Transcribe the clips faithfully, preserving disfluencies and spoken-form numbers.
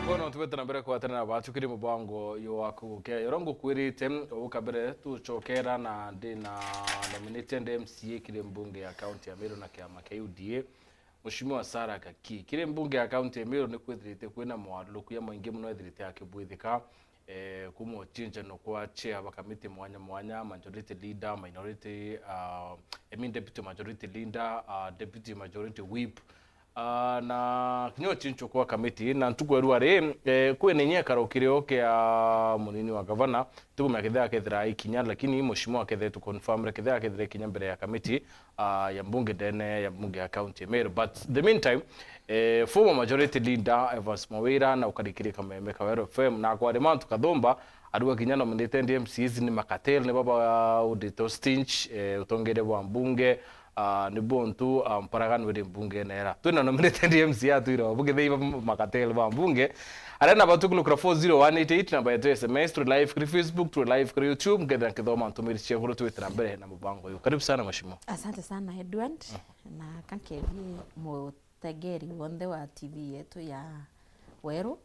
Bono tubete na mbere kwatana na batu kiri mubango yo wa kugukia. Yoro ngukwirite, uka mbere tucokera na ndi na nominated M C A kiri mbunge ya kaunti ya Meru na kiama kia U D A, Mheshimiwa Sarah Gaki. Kiri mbunge ya kaunti ya Meru ni kwithirite kwina mwaruruku ya maingi muno ethirite akibwithika, eh, kuma ucinjanio kwa chair ba kamiti mwanya mwanya, majority leader, minority, uh, I mean deputy majority leader, uh, deputy majority whip, Ah, na kinya ucinchwo kwa kamiti na ntuku ya rua ri, eh, kwina inya ikaro kirio kia munini wa gavana, tikumenya kethira akethira ikinya, lakini mheshimiwa akethire tu confirm kethira akethire ikinya mbere ya kamiti, ah, ya mbunge ndene ya mbunge ya county ya Meru. But the meantime, eh, former majority leader Evans Mawira na ukarikirika Kameme Kaweru F M na kwari mantu kathumba, arua kinya nominated M C As ni makatel ni baba udito stinch, eh, utongeria bwa mbunge, Ah, ni buntu, ah, mparagano iri mbunge nera. Twina nominated M C A atwira bugithei ba makatel ba mbunge. Arena batu kulukira four zero one eight eight, namba yetu ya S M S, turi live kuri Facebook, turi live kuri YouTube, ngetha nkithoma ntumiri cia iguru twitira mbere na mubango uyu. Karibu sana mheshimiwa. Asante sana Edward, na kankethie mutegeri wonthe wa T V yetu ya Weru,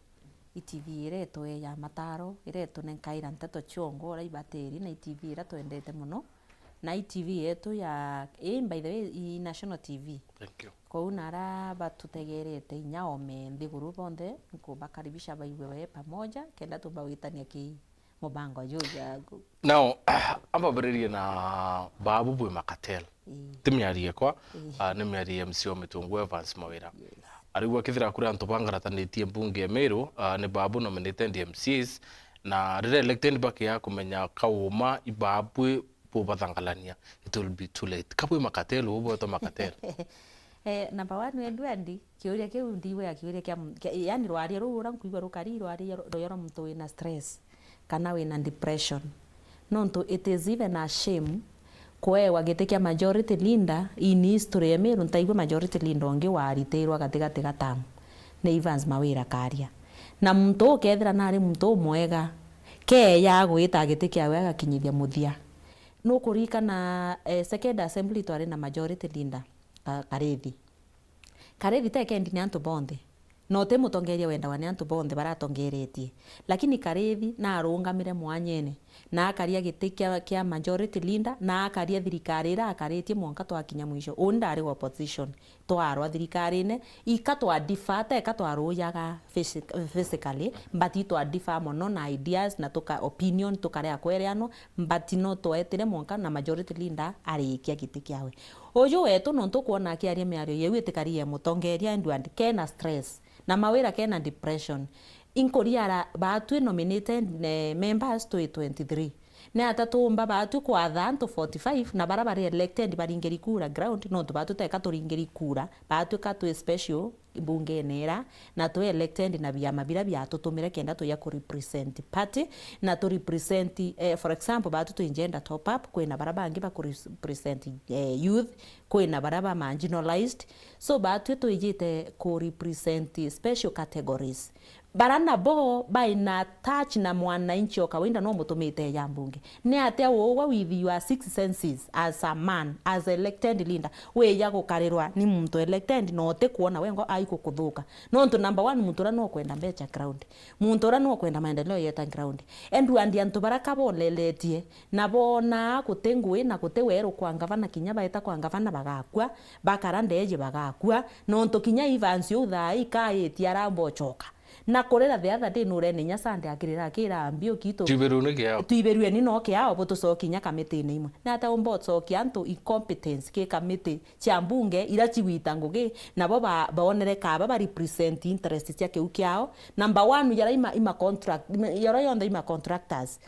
i T V iretwe ya mataro, iretunenkaira nteto ciongo uria ibatiri, na i T V iria twendete muno. Na i T V yetu ya, ii, by the way, i national T V. Thank you. Kou nara batutegerete inya ome nthiguru bonthe, nkubakaribisha baigue we pamoja, kenda tumba gwitania ki mubango juu jaku. Now, ambabiririe na babu bwi makatel. Ii. Ti miario ekwa, ii, ah, ni miario ya M C A wa Mitungu Evans Mawira. Yes. Arigwa kethira kuri antu bangaratanitie mbunge ya Meru, ah, ni babu nominated M C As, na riria elected bakiaga kumenya kauma i babu bubathangalania, it will be too late. Kabwi makatel, ubu bwetwa makatel. Eh, number one, Edward, kiuria kiu ndigwira kiuria kia m-, kia, yani rwaria ruu uria nkuigua rukari, rwaria ru-, ruya rwa muntu wina stress, kana wina depression. Nontu it is even a shame kwewa giti kia majority leader in history ya Meru, ntaigua majority leader ungi waritirwa gatigati ga term ni Evans Mawira Karia. Na muntu uu kethira nari muntu umwega, keeya agwita giti kiawe agakinyithia muthia. Nukuririkana, eh, second assembly twari na majority leader, Ka-, Karithi. Karithi tekendi ni antu bonthe. Na uti mutongeria wendagwa ni antu bonthe baratongeretie. Lakini Karithi naarungamire mwanyene, na akaria giti kia, kia majority leader, na akaria thirikari iria akaritie mwanka twakinya mwisho. Uni ndari opposition. Twarwa thirikarine, ika twa differ, teka twarujaga physi-, physically, but itwa differ mono na ideas na tuka opinion, tukaria kwereanwa, but no twetire mwanka na majority leader arikia giti kiawe. Uju wetu nontu kwona akiaria miario yeu itikari ya mutongeria, Edward, kena stress, na Mawira kena depression. Inkuria ara baatwi nominated, eh, members twi twenty-three. Ni ata tuumba baatwi kwatha antu forty-five na bara bari elected baringiri kura ground, nontu baatwi teka turingiri kura, baatwi ka twi special mbungene ira, na twi elected na biama bira biatutumire kenda tuya ku represent party, na tu represent, eh, for example, baatwi twi gender top up, kwina bara bangi ba ku represent, eh, youth, kwina bara ba marginalized. So, baatwi twijite ku represent special categories. Bara nabo baina touch na mwananchi o kawaida no mutumite ya mbunge. Ni atia uugwa with your six senses as a man, as elected leader, wija gukarirwa ni muntu elected na utikuona wengo aikukuthuka? Nontu number one, muntu uria no kwenda mbecha ground. Muntu uria no kwenda maendeleo yeta ground. Edward, antu bara kaboleretie, na bona guti ngui na guti weru kwa ngavana, kinya baeta kwa ngavana bagakua, bakara ndeji bagakua, nontu kinya Evans uu thaa ii kaitie aramba ucoka. Na kurira the other day nurene inya Sunday akirira akira mbi ukitu. Twibirwe ni kiao. Twibirwe ni no kiao butucoki inya kamitine imwe. Na ata umba ucokia antu incompetence ki kamiti cia mbunge ira cigwita ngugi, nabo ba, baonere kaba ba represent interest cia kiu kiao. Number one, yara ima, ima contract, ima, yara yonthe ima contractors.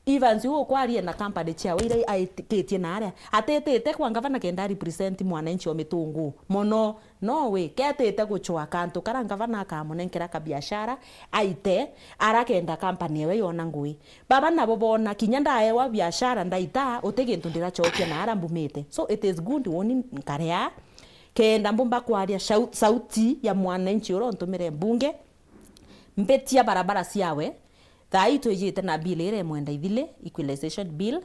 Evans uu ukwaria na company ciawe iria aitikitie na aria, atitite kwa ngavana kenda represent mwananchi o Mitungu mono. No we, ketite gucwa kantu kara ngavana akamunenkera ka biashara, aite, arakenda company ewe yona ngui. Baba nabo bona, kinya ndaewa biashara ndaita, uti gintu ndiracokia na ara mbumite. So it is good uni nkarea, kenda mbumba kwaria shau-, sauti ya mwananchi uria untumire mbunge, mbitia barabara ciawe, thaa ii twijite na bill iria imwenda ithile, equalization bill,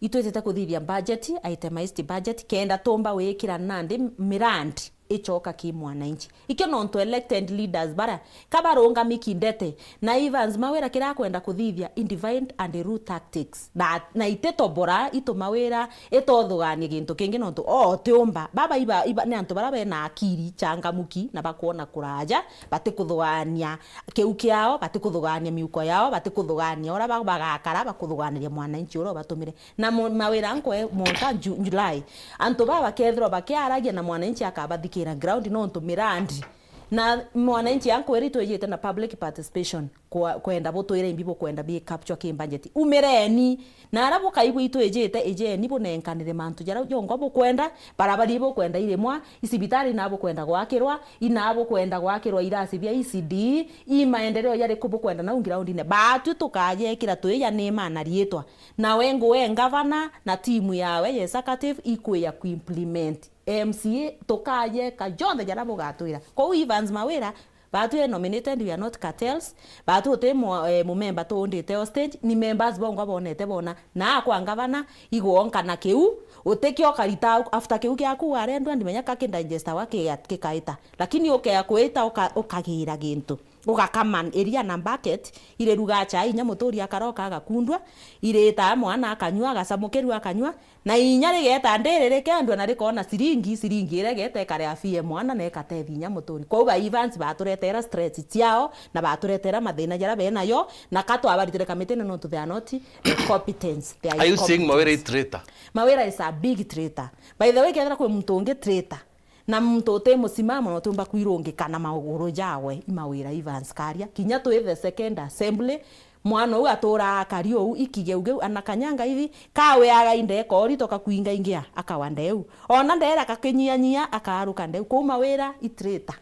itwitite kuthithia budget, itemized budget, kenda tumba wikira nandi mirandi icoka ki mwananchi. Ikio nontu elected leaders bara, ka barungamiki ndete, na Evans Mawira kiria akwenda kuthithia i divide and rule tactics. Na, na ititobora, itumawira, itothugaanie gintu kingi nontu o tiumba. Baba iba, iba, ni antu bara bena akiri changamuki na bakwona kuraja, batikuthugania kiu kiao, batikuthugania miuko yao, batikuthugania uria ba-, bagakara, bakuthuganiria mwananchi uria ubatumire. Na mo-, mawira nkwe monka Ju-, July. Antu baba bakethirwa bakiaragia na mwananchi akabathikira ground nontu mirandi. Na mwananchi ankwira itwijite na public participation kwa-, kwenda butwire imbi bukwenda bi capture ki budget. Umireni. Na ara bukaigua itwijite, ijeni bunenkanire mantu jaria jongwa bukwenda, barabara ibukwenda irimwa, isibitari ina bukwenda gwakirwa, ina bukwenda gwakirwa irasi bia E C D, i maendeleo jariku bukwenda nau groundine. Batwi tukajekira twija ni mana riitwa. Nawe nguwe ngavana na timu yawe ya executive ikwija kuimplement. M C A tukajeka jonthe jaria bugatwira. Kou Evans Mawira, batwi e nominated, we are not cartels. Batwi uti mu-, eh, mumemba tuundite hostage, ni members bongwa bonete bona. Na akwa ngavana, igwonka na kiu, utikio ukarita au, after kiu giaku warendwa, ndimenya ka kidigestawa kiga-, kikaita. Lakini ukea kwita uka-, ukagira gintu. Ugakaman iria na bucket, iriruga chai inya muturi akaroka agakundwa, iritaa mwana akanyua, agacamukirua akanyua, na inya rigeta ndiri rikendwa na rikona ciringi, ciringi iria igeta ikarea fee mwana na ikatethi inya muturi. Kwou ba Evans baturetera stress ciao na baturetera mathina jaria benayo, na ka twabaritire kamitine nontu they are not the competence, they are Are you saying Mawira is incompetence. Traitor? Mawira is a big traitor. By the way, kethira kwi muntu ungi traitor, na muntu uti musimamo na utiumba kwirungika na maguru jawe, i Mawira Evans Karia. Kinya twi the second assembly, mwana uu aturaa akari uu, ikigeu geu, ana kanyanga ithi, kawe againde ekori toka kwinga ingia, akawa ndeu. Ona ndera kakinyia-nyia, akaruka ndeu. Kuu Mawira i traitor.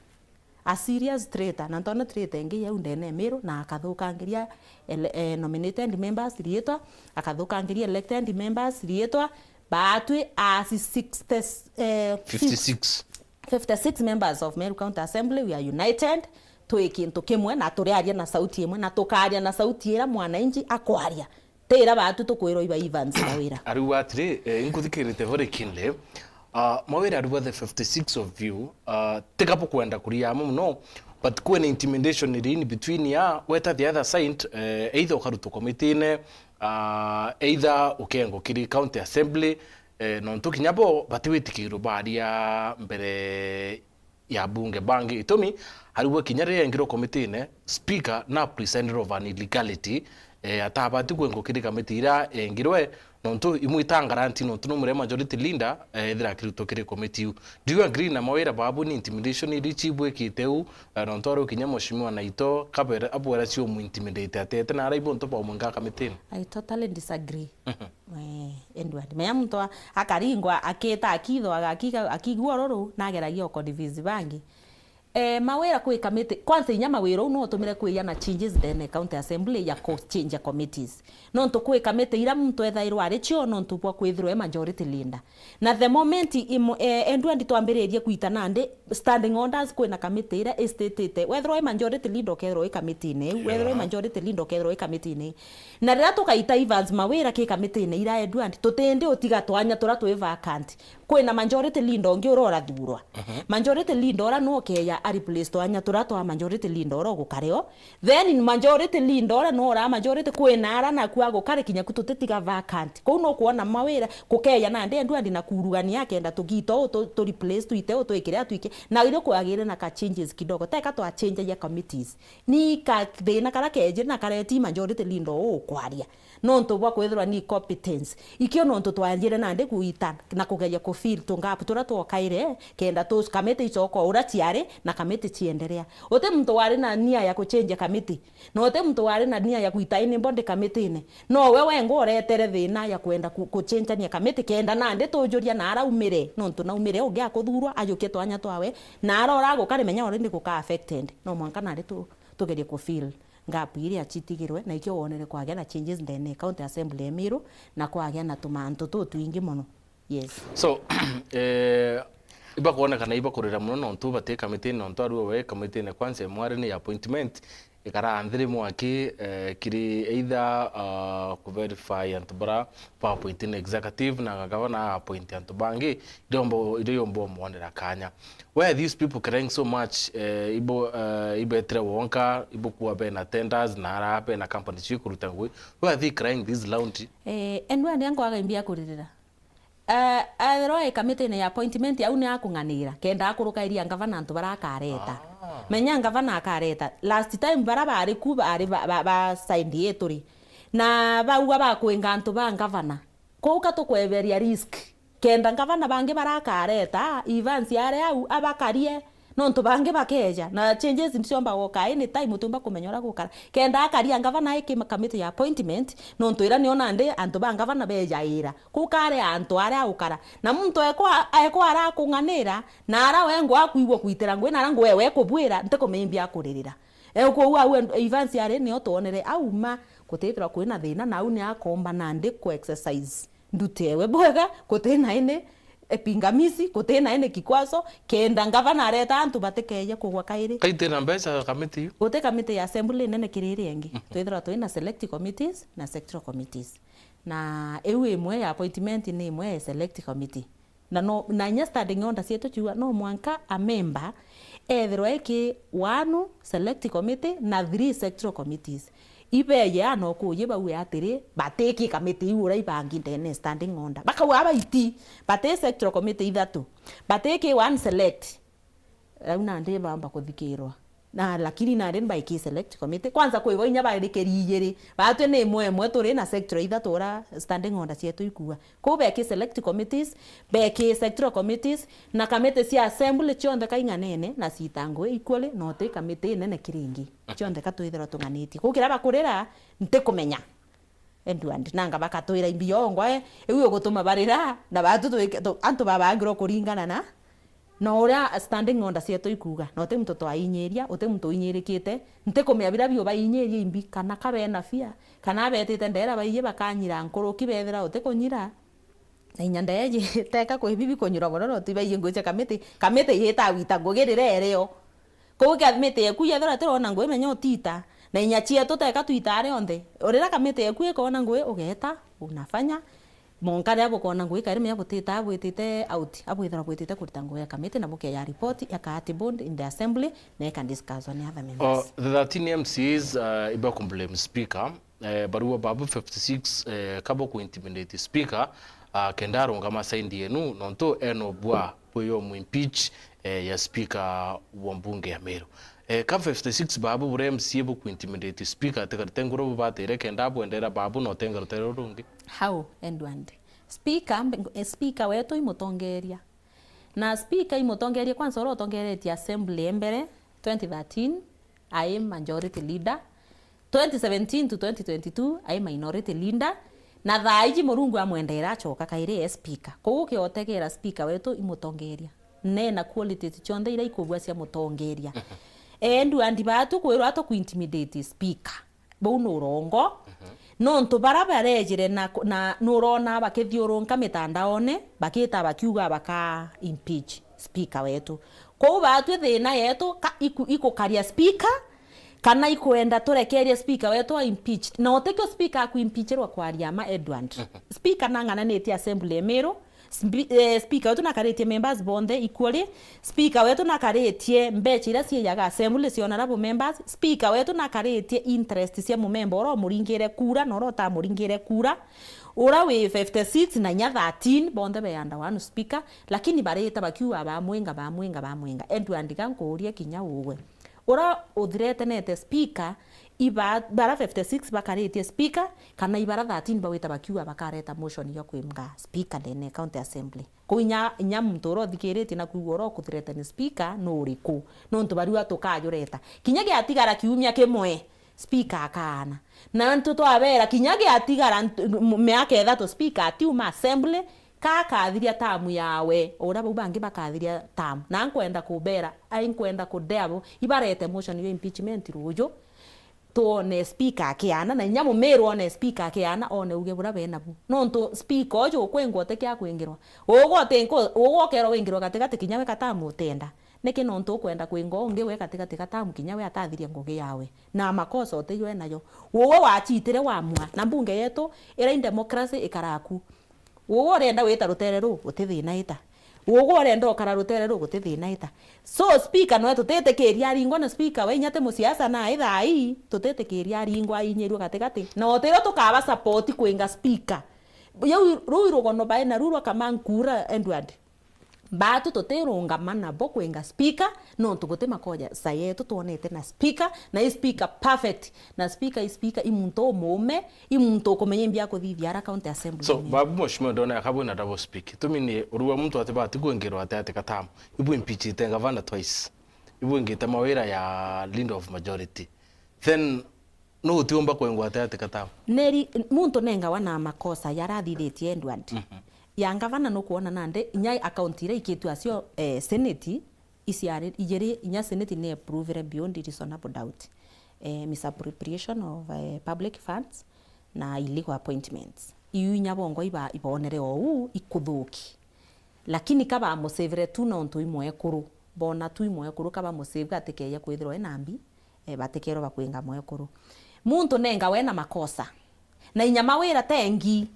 A serious traitor. Na ntona traitor ingi yau ndene Miru, na akathukangiria ele-, eh, nominated members riitwa, akathukangiria elected members riitwa, Baatwi as sixty, eh, fifty-six. Fifty-six members of Meru County Assembly, we are united, twi kintu kimwe na turiaria na sauti imwe, na tukaria na sauti ira mwananchi akwaria. Ti ira baatwi tukwirwa iba Evans Mawira. Ariu atiri, eh, inkuthikirite very keenly. Ah, Mawira, ariu the fifty-six of you, ah, tiga bukwenda kuria amwe muno, but kwina intimidation iri in between ya weta the other side, eh, either ukarutwa committee-ine, ah, either ukengwa kiri county assembly, eh, nontu kinya bo batiwitikirwe baria mbere ya bunge bangi. Itumi, ariu kinya riria engirwe committee-ine, speaker na presented of an illegality, eh, atabati kwengwa kiri committee iria engirwe, nontu imwita guarantee, nontu no muria majority leader, eh, ethira akirutwa kiri committee iu. Do you agree na Mawira babu ni intimidation iri chibwikite u, eh, nontu ariu kinya mheshimiwa Naito kabere abwera cio mu intimidate atete na arai bontu baumwe nga committee-ine? I totally disagree. Mhm. Eh, Edward. Menya muntu a-, akaringwa, akita akitho, agakiga-, akigua ururu, na ageragia uconvince bangi. Eh, Mawira kwi committee, kwanza inya Mawira uu no utumire kwija na changes ndene county assembly ya ku change committees. Nontu kwi committee ira muntu ethairwa ari cio nontu bwa kwithirwa e majority leader. Na the moment imu-, eh, Edward twambiririe kwita nandi, standing orders, kwina committee iria istatite, wethirwa wi majority leader ukethirwa wi committee-ini iu, wethirwa wi majority leader ukethirwa wi committee-ini iu. Na riria tukaita Evans Mawira ki committee-ini ira Edward, tutindi utiga twanya turia twi vacant. Kwina majority leader ungi uria urathurwa. Mhm. Majority leader uria no ukeya a replace twanya turia twa majority leader uria ugukareo. Then majority leader uria no ura majority kwina ara naku agukari kinya ku tutitiga vacant. Kou no kuona Mawira kukeya nandi Edward na kurugania akenda tugita uu tu, tu replace twite uu twikire atwike. Na irio kwagire na ka changes kidogo. Teka twa change ya committees. Ni ka thina karia kejire na kareti majority leader uu kwaria. Nontu bwa kwithirwa ni competence. Ikio nontu twanjire nandi gwita na kugeria ku fill tu gap turia twokaire, kenda tu kamiti icoka uria ciari na kamiti cienderea. Uti muntu wari na nia ya ku change kamiti, na uti muntu wari na nia ya gwita anybody kamitine. No we wengwa uretere thina ya kwenda ku, ku change-ania kamiti, kenda nandi tujuria na araumire, nontu naumire ungi akuthurwa, ajukie twanya twawe, na ara uragukari menya already guka affected. No mwanka nari tu, tugerie ku fill gap iria citigirwe, na ikio wonere kwagia na changes ndene ya County Assembly ya Meru, na kwagia na tumantu tutwingi mono. Yes. So, eh, ibakwonekana ibakurira mono nontu bati kamitini, nontu arua we kamitini kwanza imwari ni appointment, Ikara nthi rimwe aki, eh, kiri either, ah, ku verify antu bara ba appoint ni executive na gavana a appoint antu bangi, iria umbo, iria umbo mwonera kanya. Why are these people crying so much? Eh, ibo, eh, ibetire wonka, ibo kuwa bena tenders na ara bena companies ikuruta ngui. Why are they crying this loudly? Eh, endwa ni ankwaga imbi akuririra. Eh, ethirwa e kamitine ya appointment, au ni akung'anira, kenda akurukairia ngavana antu bara akareta. Ah. Menya ngavana akareta. Last time bara bari ku bari ba, ba, ba side yetu ri. Na bauga bakwinga antu ba ngavana. Kou ka tukweberia risk. Kenda ngavana bangi bara akareta, Evans ari au, abakarie. Nontu bangi bakeja, na changes niciomba goka any time, utiumba kumenya uria gukara. Kenda akaria ngavana aiki kamiti ya appointment, nontu ira nio nandi antu ba ngavana bejaira. Kuu kari antu aria aukara. Na muntu ekwa, ekwa arakung'anira, na ara we ngwa akwigua kwitira ngui, na ara ngwe we kubwira, ntikumimbi akuririra. E, kou au Evans ari nio twonere auma, gutithirwa kwina thina, na au ni akomba nandi ku exercise nduti ewe bwega, guti na ini, e, pingamizi, guti na ini kikwazo, kenda ngavana areta antu batikeje kugwa kairi. Kaiti na mbeca kamiti iu? Guti kamiti ya assembly nene kiri iria ingi. Mhm. Twithirwa twina select committees na sectoral committees. Na iu imwe ya appointment ni imwe ya select committee. Na no, na inya standing order cietu ciuga no mwanka a member ethirwa eki one select committee na three sectoral committees. Ibeje ano kuji bauge atiri, batiki committee iu uria ibangi ndene standing order. Bakauga abaiti, bati sectoral committee ithatu, batiki one select. Rau nandi bamba kuthikirwa. Na lakini nandi baiki select committee. Kwanza kwi bo inya barikiri ijiri. Batwi ni imwe imwe turi na sectoral ithatu uria standing order cietu ikuuga. Kou beki select committees, beki sectoral committees, na committee cia assembly cionthe kaing'anene na cita ngui equally, na uti committee inene kiri ingi. Cionthe ka twithirwa tung'anitie. Kou kiria bakurira, ntikumenya. Edward, nanga bakatwira imbi yongwa, eh, iu igutuma barira, na batu twike-, tu-, antu babangirwo kuringana na, na uria standing order cietu ikuuga, na uti muntu twainyiria, uti muntu uinyirikite, ntikumenya biria biu bainyirie imbi, kana ka bena fear, kana betite ndera baiji bakanyira nkuruki bethira uti kunyira. Na inya ndeeji, teka kwi bibi kunyirwa mono, no tu baiji ngui cia kamiti, kamiti yita gwita ngugi riria irio. Kou kamiti yeku yethirwa tirona ngui menya utita, na inya cietu teka twita ari onthe. Riria kamiti yeku ikona ngui ugeta, unafanya, Monka riria bukona ngui kairi menya butita bwitite out, abwithirwa bwitite kurita ngui ya kamiti na bukeya report ya kaati board in the assembly na ika discusswa ni other members. Oh, the thirteen M C As, uh, ibakumblame speaker, eh, barua babu fifty-six, eh, kabo ku intimidate speaker, uh, kenda arungama side yenu, nontu eno bwa bwiyo mu impeach, eh, ya speaker wa mbunge ya Meru. Eh, ka fifty-six babu bure M C A buku intimidate speaker, atigarite nguru bubatire kenda abwendera babu na utenga rutere rurungi. How, Edward? Speaker, mbe-, eh, speaker wetu imutongeria. Na speaker imutongeria, kwanza uria utongeretie assembly e mbere, twenty thirteen, ai majority leader. Twenty seventeen to twenty twenty-two, ai minority leader. Na thaa iji Murungu amwendera acoka kairi e speaker. Kou ukiotegera speaker wetu imutongeria. Neena qualities cionthe iria ikubua cia mutongeria. Mhm. Edward, batu kwirwa tuku intimidate speaker. Bau ni urongo. Mhm. Nontu bara barejire na, na nurona bakithiurunka mitandaone, bakita bakiuga baka impeach speaker wetu. Kou batwi thina yetu ka iku-, ikukaria speaker, kana ikwenda turekerie speaker wetu a impeach. Na utikio speaker akuimpeachirwa kwaria ma, Edward. Mhm. Speaker nang'ananitie assembly e Meru, Spe-, eh, speaker wetu nakaritie members bonthe equally. Speaker wetu nakaritie mbecha iria ciijaga assembly cia honorable members. Speaker wetu nakaritie interest cia mumemba uria umuringire kura na uria utamuringire kura. Uria wi fifty-six na inya thirteen, bonthe be under one speaker, lakini barita bakiuga bamwinga, bamwinga, bamwinga. Edward, ga nkuurie kinya ugwe. Uria uthreatenete speaker, iba-, bara fifty-six bakaritie speaker, kana ibara thirteen bagwita bakiuga bakareta motion ya kwinga speaker ndene ya county assembly. Kou inya, inya muntu uria uthikiritie na kwigua uria ukuthreaten speaker ni uriku? Nontu bariu tukajureta. Kinya giatigara kiumia kimwe, speaker akaana. Na antu twabera, kinya giatigara ntu-, m-, miaka ithatu speaker atiuma assembly, ka akathiria tamu yawe, o uria bau bangi bakathiria tamu. Na nkwenda kubera, ai nkwenda kudea bo, ibarete motion ya impeachment ruju, twone speaker akiana, na inya Mumiru one speaker akiana, one uge buria bena bu. Nontu speaker uju ukwingwa uti kia kwingirwa. Ugwe uti nku-, ugwe ukerwa wingirwe gatigati kinya we ka tamu utenda. Niki nontu ukwenda kwinga ungi we katigati ga tamu kinya we atathiria ngugi yawe? Na makosa utijwe nayo. Uwe wachitire wamua, na mbunge yetu ira in democracy ikaraku. Uwe urenda wita rutere ru, guti thina ita. Uwe urenda ukara rutere ru, guti thina ita. So, speaker, noe tutitikiria aringwa na speaker, we inya ti musiasa na ithaa ii, tutitikiria aringwa ainyirue gatigati. Na utiro tukaba support kwinga speaker. Yau, ruu rugono bae na ruu rwa Kamankura Edward. Baatu tutirungama nabo kwinga speaker, nontu guti makosa yetu twonete na speaker, na i speaker perfect, na speaker i speaker i muntu umuume, i muntu ukumenya imbi akuthithia ara county assembly. So, babu mheshimiwa, ndona yaka bwina double speak. Itumi ni urua muntu atibati kwingirwa ati ati katamu. Ibu impeachite gavana twice. Ibu ingite mawira ya leader of majority. Then, nu utiumba kwingwa ati ati katamu. Neri, muntu nengawa na makosa yarathithitie Edward. Mhm. Ya ngavana nukwona nandi, inya account iria ikitwe acio, eh, senate, iciari, ijiri, inya senate ni approvire beyond reasonable doubt. Eh, misappropriation of, eh, public funds na illegal appointments. Iu inya bongwa iba, ibonere ou ikuthuki. Lakini ka bamusavire tu nontu i mwekuru. Bona tu i mwekuru, ka bamusave atikeeja kwithirwa ena mbi, eh, batikerwa bakwinga mwekuru. Muntu nengawe na makosa. Na inya mawira tengi.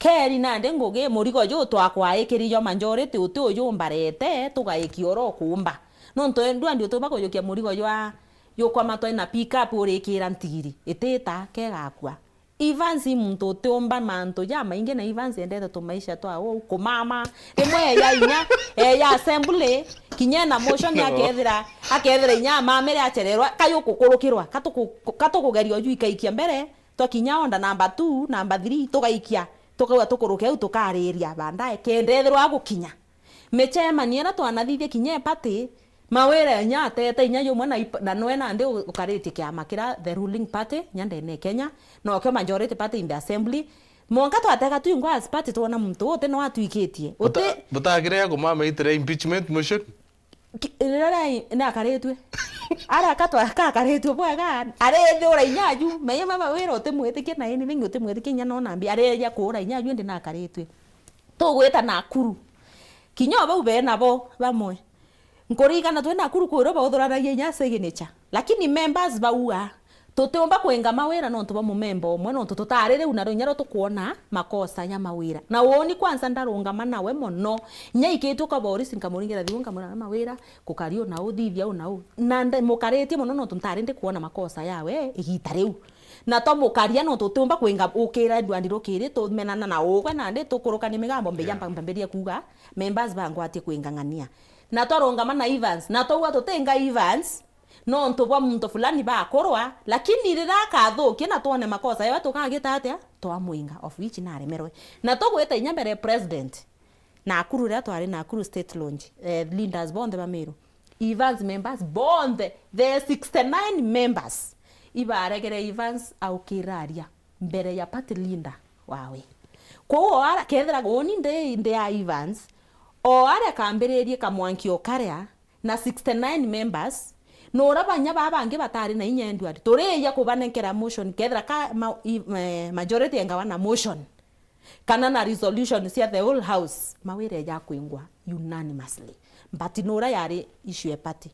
Keri nandi ngugi, murigo ju twakwaikiri jo majority uti uju mbarete, tugaikia oro ukumba. Nontu Edward utiumba kujukia murigo jwa, jukwamatwa na pick up urikira ntigiri. Itita, kegakua. Evans i muntu utiumba mantu jamaingi, na Evans endete tumaisha twa uu kumama. Rimwe eya inya, eya assembly, kinya ena motion akethira, akethira inya amamire achererwa, kayu kukurukirwa, katuku-, katukugeria uju ikaikia mbere, twakinya onda number two, number three, tugaikia, tukauga tukuruke au tukariria baadaye, kenda ethirwa agukinya. Michemanio iria twanathithia kinya e party, mawira inya atete inya jumwe na ip-, na nwe nandi u-, ukaritie kiama kiria the ruling party, inya ndene Kenya, nokio majority party in the assembly. Mwanka twatega twingwa as party twona muntu uti no atwikitie. Uti buta-, butagire ya kumama itire impeachment motion? Ki-, riria rai-, nakaritue. Ara katwa kakaritue bwega, arithura inya aju, menya mama wira utimwitikia na anything utimwitikia inya no nambi, areja kuura inya aju indi nakaritue. Tugwita Nakuru. Kinya o bau bena bo bamwe. Nkuririkana twi Nakuru kwirwa bauthuranagia inya signature. Lakini members bauga, tutiumba kwinga mawira nontu bwa mumemba umwe, nontu tutari riu na riu nyaro tukwona makosa ya mawira. Na uuni kwanza ndarungama nawe mono. Inya ikitwe kwa borisi nkamuringira thimu nkamwira na mawira, kukari u na u, thithia u na u. Na nde-, mukaritie mono nontu ntari ndi kwona makosa yawe igita riu. Na twamukaria no tutiumba kwinga ukira Edward rukiri, tumenana na ugwe nandi tukurukania migambo mbiya. Yeah. Mba-, mbambirie kuuga, members bangwatie kwingang'ania. Na twarungama na Evans, na twauga tutinga Evans, nontu bwa muntu fulani bakurwa, lakini riria akathukia na twone makosa yawe tukagita atia? Twamwinga, of which naremerwe. Na tugwita inya mbere ya president, Nakuru riria twari Nakuru State Lodge, eh, leaders bonthe ba Meru, Evans members bonthe, the sixty-nine members, ibaregere Evans aukiraria mbere ya party leader wawe. Kwou o ara, kethira uuni ndi, ndi ya Evans, o aria kambiririe kamwanki o karia, na sixty-nine members, na uria banya baa bangi batari na inya Edward, turiija kubanenkera motion, kethira ka ma-, i-, eh, majority engawa na motion, kana na resolution cia the whole house, mawira eja kwingwa unanimously. But nuria yari issue e party.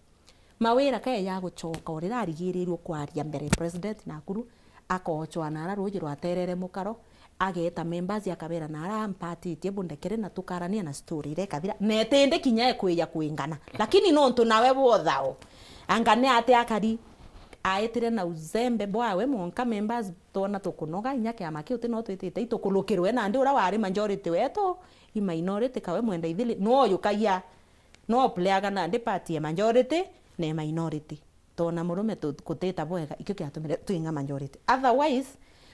Mawira ka eja gucoka, uria arigirirwe kwaria mbere president Nakuru, akochwa na ara ruuji rwaterere mukaro, ageta members akabera na ara ampatitie bundekere na tukarania na story ira ikathira. Na etindi kinya ekwija kwingana. Lakini nontu nawe bwothao, anga ni ati akari aetire na uzembe bwawe mwonka members twona tukunoga, inya kiama kiu ti no twitite itukurukirwe, nandi uria wari majority wetu, i minority kawe mwenda ithili, no yukagia, no playaga nandi party e majority na e minority. Twona murume tu-, kutita bwega, ikio kiatumire twinga majority. Otherwise,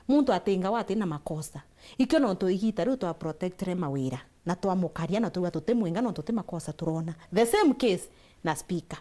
muntu atingawa ati na makosa. Ikio nontu igita riu twa protectire mawira, na twamukaria na twauga tutimwinga nontu ti makosa turona. The same case na speaker.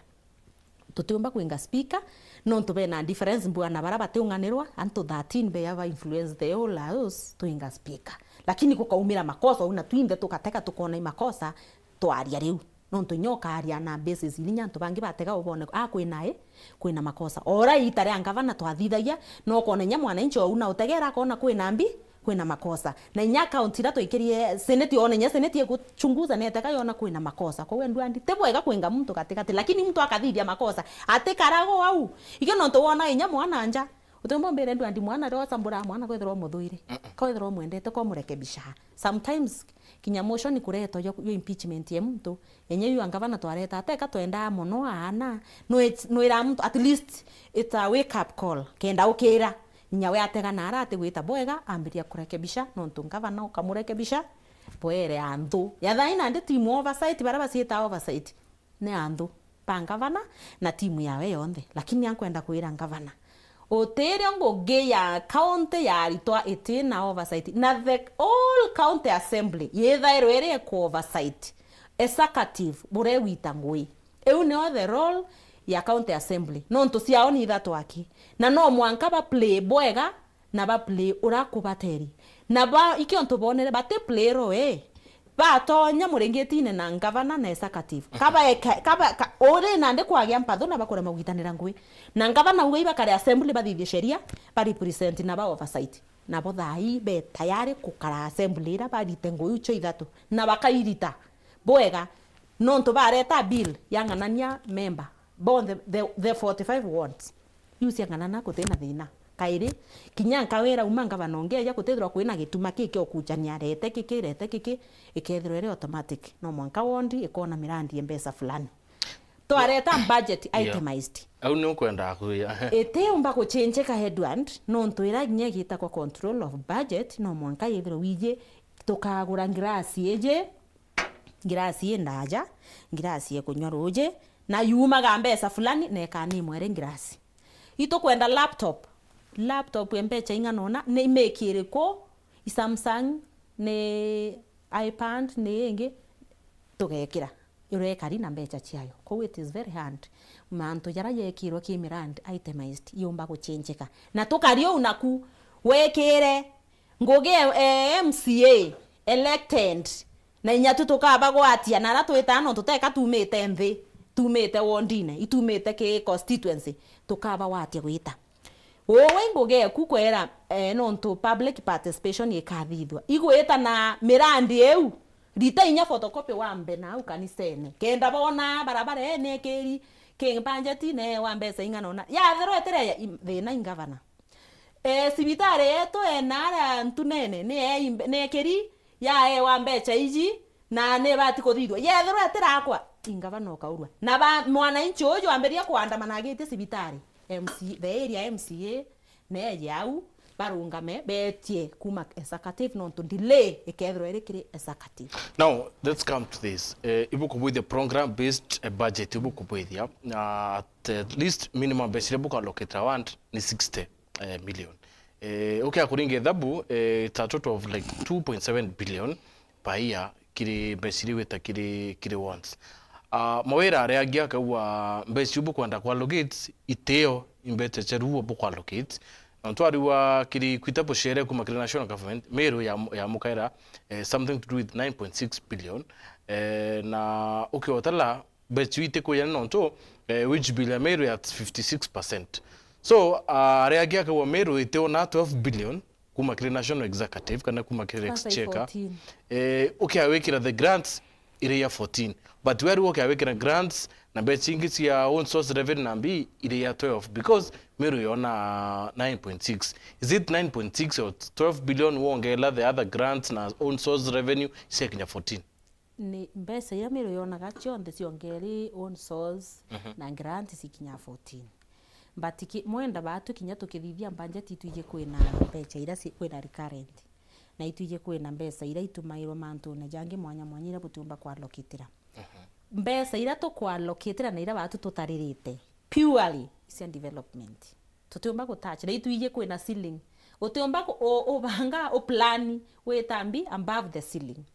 Tutiumba kwinga speaker, nontu bena difference mbua na bara batiunganirwa, antu thirteen be aba influence the whole house, twinga speaker. Lakini gukaumira makosa, au na twinthe tukatega tukona i makosa, twaria riu. Nontu inya ukaria na basis iria inya antu bangi batega ubone, ah, kwina i, kwina makosa. Ora iita ria ngavana twathithagia, no ukona inya mwananchi ou na utegera akona kwina mbi, kwina makosa. Na inya account iria twaikirie Senate, yone inya Senate iguchunguza neteka yona kwina makosa. Koguo ndwandi, ti bwega kwinga muntu katikati, lakini muntu akathithia makosa, atikarago au. Ikio nontu wona inya mwana nja, utiumba umbire ndwandi mwana rio acambura mwana kwithirwa umuthuire, kwithirwa umwendete, komurekebisha. Sometimes kinya motion kuretwa yo, yo impeachment ya muntu, enye yu angavana twareta ateka twendaa mono aana, no it's, no ira muntu, at least it's a wake up call, kenda ukira. Inya we ategana ara ati gwita bwega, ambiria kurekebisha, nontu ngavana ukamurekebisha, bwere anthu. Ya thaai nandi timu oversight, baria baciita oversight, ni anthu ba ngavana na timu yawe yonthe. Lakini ankwenda kwira ngavana, utirio ngugi ya county yaritwa iti na oversight, na the all county assembly yithairwe iri eku oversight, executive buregwita ngui. Iu nio the role ya county assembly, nontu ciao ni ithatu aki, na no mwanka ba play bwega na ba play uria kubateri. Na ba, ikio ntu bonere bati play role, batonya muringitine na ngavana na executive. Kaba eka, kaba, ka, uri nandi kwagia mpatho na bakurema kugwitanira ngui. Na ngavana uga ibakare assembly bathithie sheria, ba represent na ba oversight. Nabo thaai be tayari kukara assembly ira barite ngui icio ithatu. Na bakairita bwega, nontu bareta bill yang'anania member bonthe the, the forty-five wards. Iu ciang'anana guti na thina. Kairi, kinya nkawira uma ngavana ungeeja, kutithirwa kwina gituma ki kio kuchania, rete kiki, rete kiki, ikethirwa iri automatic. No mwanka wondi ikona mirandi ya mbeca fulani. Twareta budget itemized. Au ni ukwendaa kuria. Itiumba guchenjeka headwand, nontu ira kinya igitagwa control of budget, no mwanka yithirwe wiji, tukagura ngirasi iji, ngirasi indaja, ngirasi ikunywa ruji, na yumaga mbeca fulani, na ikanimwa iri ngirasi. Itukwenda laptop. Laptop ya mbeca ing'ana una, ni make iriku? I Samsung, ni iPad, ni ingi, tugekira. Irekari na mbeca ciayo. Kou it is very hard. Mantu jaria yekirwe ki mirandi itemized, yumba guchenjeka. Na tukari uu naku, wekire ngugi e, e, M C A elected, na inya tu tukabagwatia, na aria twitaa nontu teka tumite nthi, tumite wondine, itumite ki constituency, tukabagwatia gwita. Uwe ngugi eku kwera, eh, nontu public participation ikathithua. Igwita na mirandi iu, rita inya photocopy wambe nau kanisene. Kenda bona barabara ii nekiri ki budget ne wa mbeca ing'ana una. Yathirwa itire ya im-, thina ingavana. Eh, cibitari yetu ena aria ntunene, ni ee imbe-, nekiri yaewa mbeca iji, na ni ibati kuthithua. Yethirwa itirakwa, ingavana ukaurua. Na ba, mwananchi uju ambiria kuandamana agitie cibitari, M C, the area M C A, neeje au, barungame, betie kuma executive, nontu delay ikethirwa iri kiri executive. Now, let's come to this. Eh, ibukubwithia program based, eh, budget, ibukubwithia, na at, at least minimum mbeca iria bukuallocate ward ni sixty, eh, million. Eh, ukia kuringa ithabu, eh, it's a total of, like, two point seven billion per year kiri mbeca iria igwita kiri, kiri wards. Ah, Mawira aria angi akauga mbeca iu bukwenda kuallocate itio imbeca cia ruo bukuallocate. Na twariwa kiri kwita bucere kuma kiri national government, Meru ya, yamukaira, eh, something to do with nine point six billion. Eh, na ukiotela mbeca iu itikwiyana nontu, eh, wage bill ya Meru ya fifty-six percent. So, ah, aria angi akauga Meru itiona twelve billion kuma kiri national executive kana kuma kiri exchequer. Eh, ukiawikira the grants iri ya fourteen. But we ariu ukiawikira grants na mbeca ingi cia own source revenue na mbi iri ya twelve because Meru yona nine point six. Is it nine point six or twelve billion wongela the other grants na own source revenue cia kinya fourteen? Ni mbeca iria Meru yonaga cionthe ciongeri own source na grant cikinya fourteen. But ki-, mwenda batu kinya tukithithia budget itwiji kwina mbeca iria ci-, kwina recurrent. Na itwiji kwina mbeca iria itumairwo mantune jangi mwanya mwanya iria butiumba kuallocatira. Mbeca iria tukuallocatira na iria batu tutaririte purely cia development. Tutiumba gutouch, na itwiji kwina ceiling. Utiumba ku-, u-, ubanga, uplan, wita mbi above the ceiling.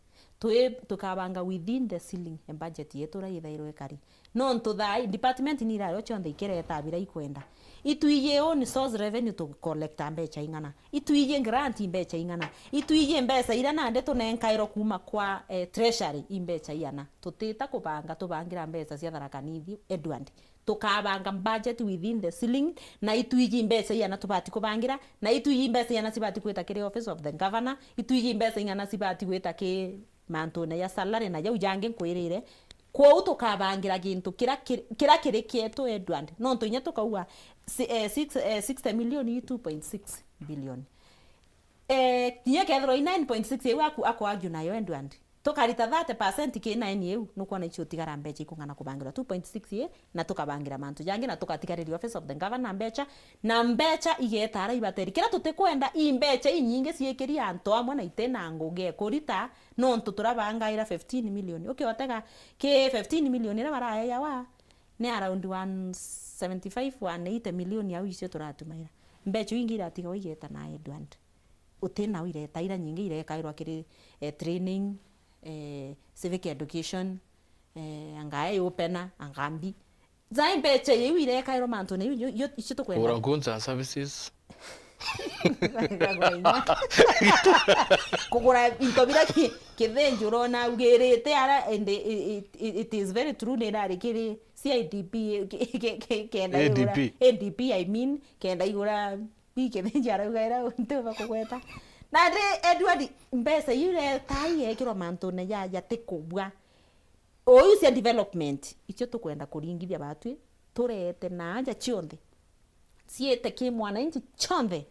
Twi-, tukabanga within the ceiling ya budget yetu uria yithairwe ikari. Nontu thaa ii department ni irayo cionthe ikireta bira ikwenda. Itwiji own source revenue tu collecta mbeca ing'ana. Itwiji grant i mbeca ing'ana. Itwiji mbeca iria nandi tunenkairwo kuma kwa, eh, treasury i mbeca iana. Tutita kubanga, tubangira mbeca cia Tharaka Nithi, Edward. tukabanga budget within the ceiling, na itwiji mbeca igana tubati kubangira, na itwiji mbeca igana cibati gwita kiri office of the governor, itwiji mbeca igana cibati gwita ki mantune ya salary na jau jangi nkwirire. Kwou tukabangira gintu kira kiri, kira kiri kietu, Edward. Nontu inya tukauga si-, eh, six, eh, sixty million i two point six billion. Eh, kinya kethirwa i nine point six iu aku-, aku argue nayo, Edward. Tukarita thirty percent ki nine iu, nukwona icio utigara mbeca ikung'ana kubangirwa two point six i, na tukabangira mantu jangi, na tukatigariria office of the governor mbeca, na mbeca igeeta ara ibateri. Kira tutikwenda i mbeca inyingi ciikiri antu amwe na itina ngugi e kurita, nontu turabangaira fifteen million. Ukiotega ki fifteen million iria baraeawa, ni around one seventy five, one eighty million au icio turatumaira. Mbeca iu ingi iratigawa igeeta na, Edward. Uti nau ireta, ira nyingi irekairwa kiri, eh, training, eh, civic education, eh, anga e opener, anga mbi. Zai mbeca iu irekairwa mantune iu, iu, iu, icio tukwenda. Kugura goods and services. Kugura into bira ki-, kithinji urona ugirite ara, and i-, i-, i-, it is very true, ni irari kiri C I D P, ki-, ki-, ki-, kenda igura, A D P. A D P, I mean, kenda igura Bi kithinji arauga ira ntiumba kugweta. Na ndi, Edward, mbeca iu ireta igeekirwa mantune ja, jatikubua. Uyu cia development, icio tukwenda kuringithia batwi, turete na aja cionthe. Ciite ki mwananchi cionthe.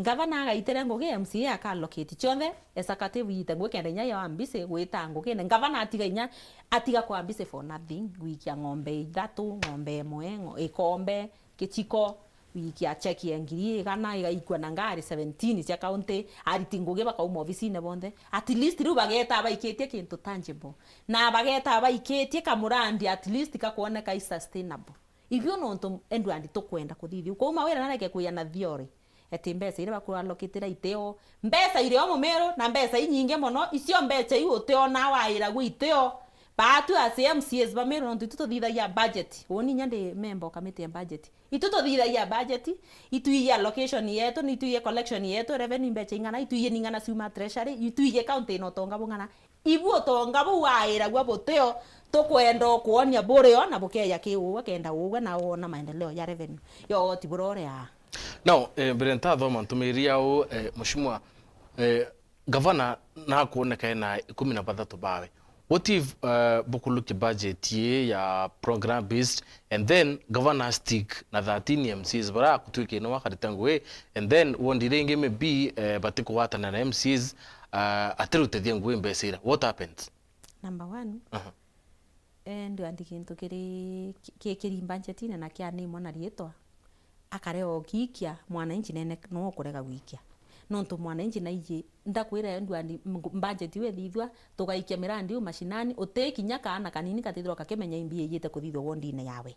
Ngavana agaitire ngugi, M C A aka allocate cionthe, executive iite ngugi kenda inya ya mbisi gwita ngugine. Ngavana atiga inya, atiga kwa mbisi for nothing, gwikia ng'ombe ithatu, ng'ombe imwe, ng'o-, ikombe, kichiko, wikia cheki ya ngiri igana igaikua na ngari seventeen cia county, ariti ngugi bakauma obisine bonthe. At least riu bageta baikitie kintu tangible. Na bageta baikitie kamurandi at least gakwoneka i sustainable. Ibio nontu Edward tukwenda kuthithia. Kwou Mawira nareke kwia na theory. Ati mbeca iria bakuallocatira itio. Mbeca irio Mumiru na mbeca inyingi mono, icio mbeca iu utiona wairagua itio. Baatu as M C As ba Meru, nontu itu tuthithagia budget. Uuni inya ndi member o committee ya budget. Itu tuthithagia budget, itwiji allocation yetu, ni itwiji collection yetu, revenue mbeca ing'ana, itwiji ning'ana ciuma treasury, itwiji county ina utonga bung'ana. Ibu utonga buu wairagua butio, tukwenda ukwonia burio na bukeja ki uugwe, kenda uugwe na wona maendeleo ya revenue ya ugoti buria uri aa. Now, eh, mbere ntathoma ntumiri yau, eh, Mheshimiwa, eh, Gavana nakwoneka ena ikumi na bathatu bawe. What if, uh, bukulukia budget ii ya program based and then Gavana stick na thirteen M Cs baria akutwika ino akarita ngugi, and then wondi iria ingi maybe, eh, batikugwatanira na M Cs, uh, atirutithia ngugi mbeca ira? What happens? Number one, aha. Eh, ndwandi gintu kiri, ki-, ki-, kiri budgetine na kianimwa na riitwa, akare ogikia, mwananchi nene no kurega gwikia. Nontu mwananchi naiji, ndakwira ndwandi, m-, budget iu ithithua, tugaikia mirandi iu mashinani, uti kinya kaana kanini katithirwa kakimenya i mbia ijite kuthithua wondine yawe.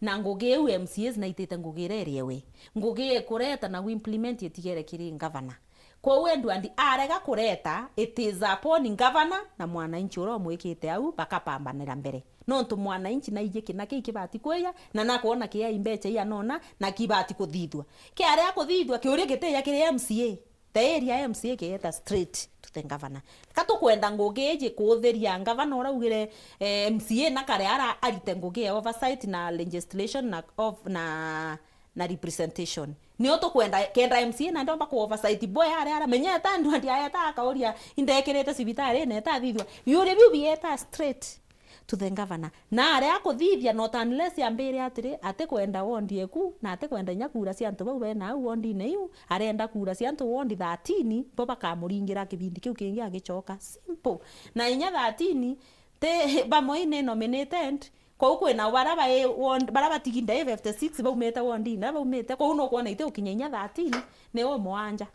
Na ngugi iu M C As naitite ngugi iria iri ewe. Ngugi ikureta na guimplement itigere kiri ngavana. Kwou Edward arega kureta, it is upon governor na mwananchi uria umwikite au bakapambanira mbere. Nontu mwananchi naiji kina kiu kibati kwija, na nakwona kiai mbeca ianona, na kibati kuthithua. Kiaria kuthithua, kiuria gitija kiri M C A. The area M C A kieta straight to the governor. Ka tukwenda ngugi iji kuuthiria governor uria augire, eh, M C A na kare ara arite ngugi ya oversight na legislation na of-, na na representation. Nio tukwenda kenda M C A na ndomba ku oversight boy aria ara, menya eta ndwandi aeta akauria, indekirite cibitari ine eta thithua. Biuria biu bieta straight to the governor. Na aria akuthithia, not unless ambire atiri, atikwenda wondi eku, na atikwenda inya kura cia antu bau bena au wondine iu, arenda kura cia antu wondi thirteen, bo bakamuringira kibindi kiu kingi agicoka. Simple. Na inya thirteen, ti bamwe ni nominated, Kwou kwina baria bai ward, baria batigi ndai fifty six baumite ward ina baumite, kwou nukwona iti gukinya inya thirteen, ni umwanja.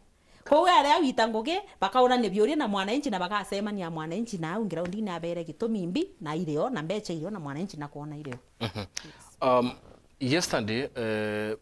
Kwou aria wita ngugi, bakaurania biuria na mwananchi na bagacemania mwananchi na au ground-ini abere gitumi mbi, na irio, na mbeca irio, na mwananchi na kwona irio. Mhm. Um, yesterday, eh,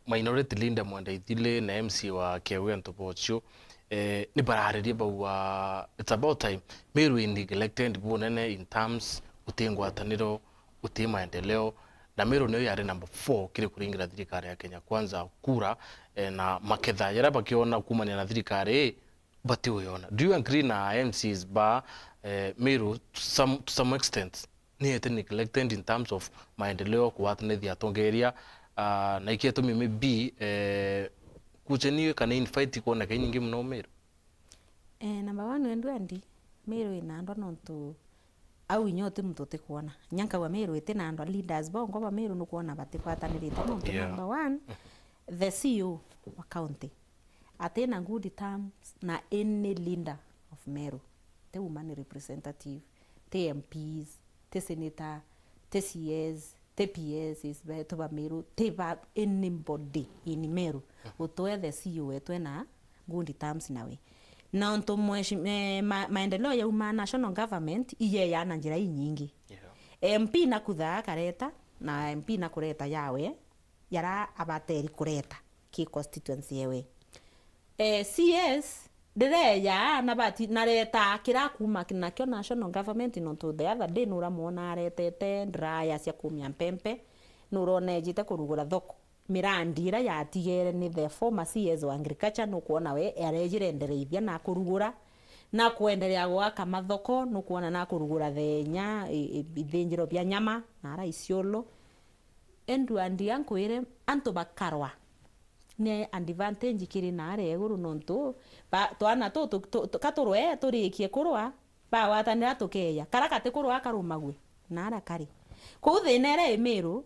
Minority Leader Mwenda Ithili na M C A wa Kiagu Anto Bochio, eh, ni bararirie bauga, it's about time. Meru i neglected bunene in terms, guti ngwataniro, guti maendeleo, na Meru niyo yari number four kiri kuringira thirikari ya Kenya Kwanza kura, eh, na maketha jaria bakiona kumania na thirikari ii, batiuyona. Do you agree na M Cs ba, eh, Meru to some, to some extent? ni ete neglected in terms of maendeleo, kugwatanithia atongeria, ah, na ikio itumi maybe, eh, kucheni kana infight ikwoneka inyingi muno Meru? Eh, number one, Edward, Meru ina andwa nontu au inya uti muntu utikwona. Inya nkauga Meru iti na andwa, leaders bongwa ba Meru nukwona batigwatanirite nontu, yeah, number one, the C E O wa county atina good terms na any leader of Meru. Ti woman representative, ti M Ps, ti senator, ti C S, ti P S, is betu ba Meru, ti ba anybody in Meru. Utwe the C E O wetu ena good terms nawe. Na untu mweshi-, eh, ma-, maendeleo yauma national government iyeya na njira inyingi. Yeah. M P nakuthaa akareta, na M P nakureta yawe, yara abateri kureta ki constituency yewe. Eh, C S ndireya na bati, nareta kira kuma nakio national government, nontu the other day nuramwona aretete ndiraya cia kumia mpempe, nurona ejite kurugura thoko. Mirandi ira yatigere ni the former C S wa agriculture, nukwona we arejire endereithia na kurugura, na kwenderea gwaka mathoko, nukwona na kurugura the nya, i-, i-, ithinjiro bia nyama, na ara Isiolo. Edward, ankwire, antu bakarwa ni advantage kiri naria iguru, nontu ba-, twana tu, tu, tu, tu, ka turwe turikie kurwa, bagwatanira tukeya. Kara gati kurwa karumagwe, naria kari. Kuu thina iria i Meru,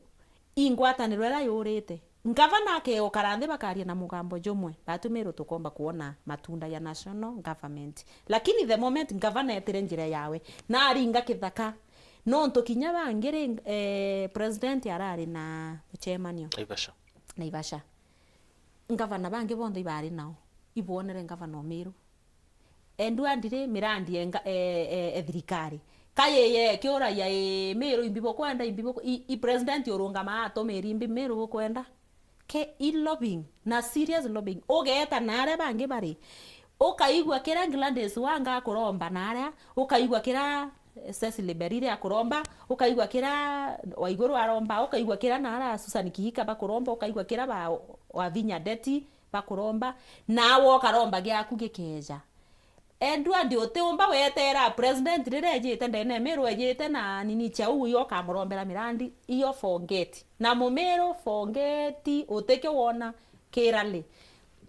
i ngwataniro iria yurite. Ngavana akeukara nthi bakaria na mugambo jumwe, batu Meru tukomba kwona matunda ya national government. Lakini the moment ngavana etire njira yawe, na aringa kithaka, nontu kinya bangi ri, eh, president arari na mucemanio Naivasha. Naivasha. Ngavana bangi bonthe ibari nao, ibwonere ngavana o Meru. Edward ri, mirandi e nga-, e, e, e thirikari. Kayiye kiuragia, i Meru imbi bukwenda, imbi buku-, i, i president urungama atumiri imbi Meru bukwenda? Ke i lobbying, na serious lobbying. Ugeeta na aria bangi bari. Ukaigua kira Gladys Wanga akuromba na aria, ukaigua kira Cecily Mberire akuromba, ukaigua kira Waiguru aromba, ukaigua kira naara Susan Kihika bakuromba, ukaigua kira ba Wavinya Ndeti bakuromba, nawe ukaromba giaku gikeeja. Edward, utiumba weteera president riria ejite ndene Meru, ejite na nini cia uu, iyo ukamurombera mirandi, iyo forget. Na Mumiru, forget, utikio wona kirali.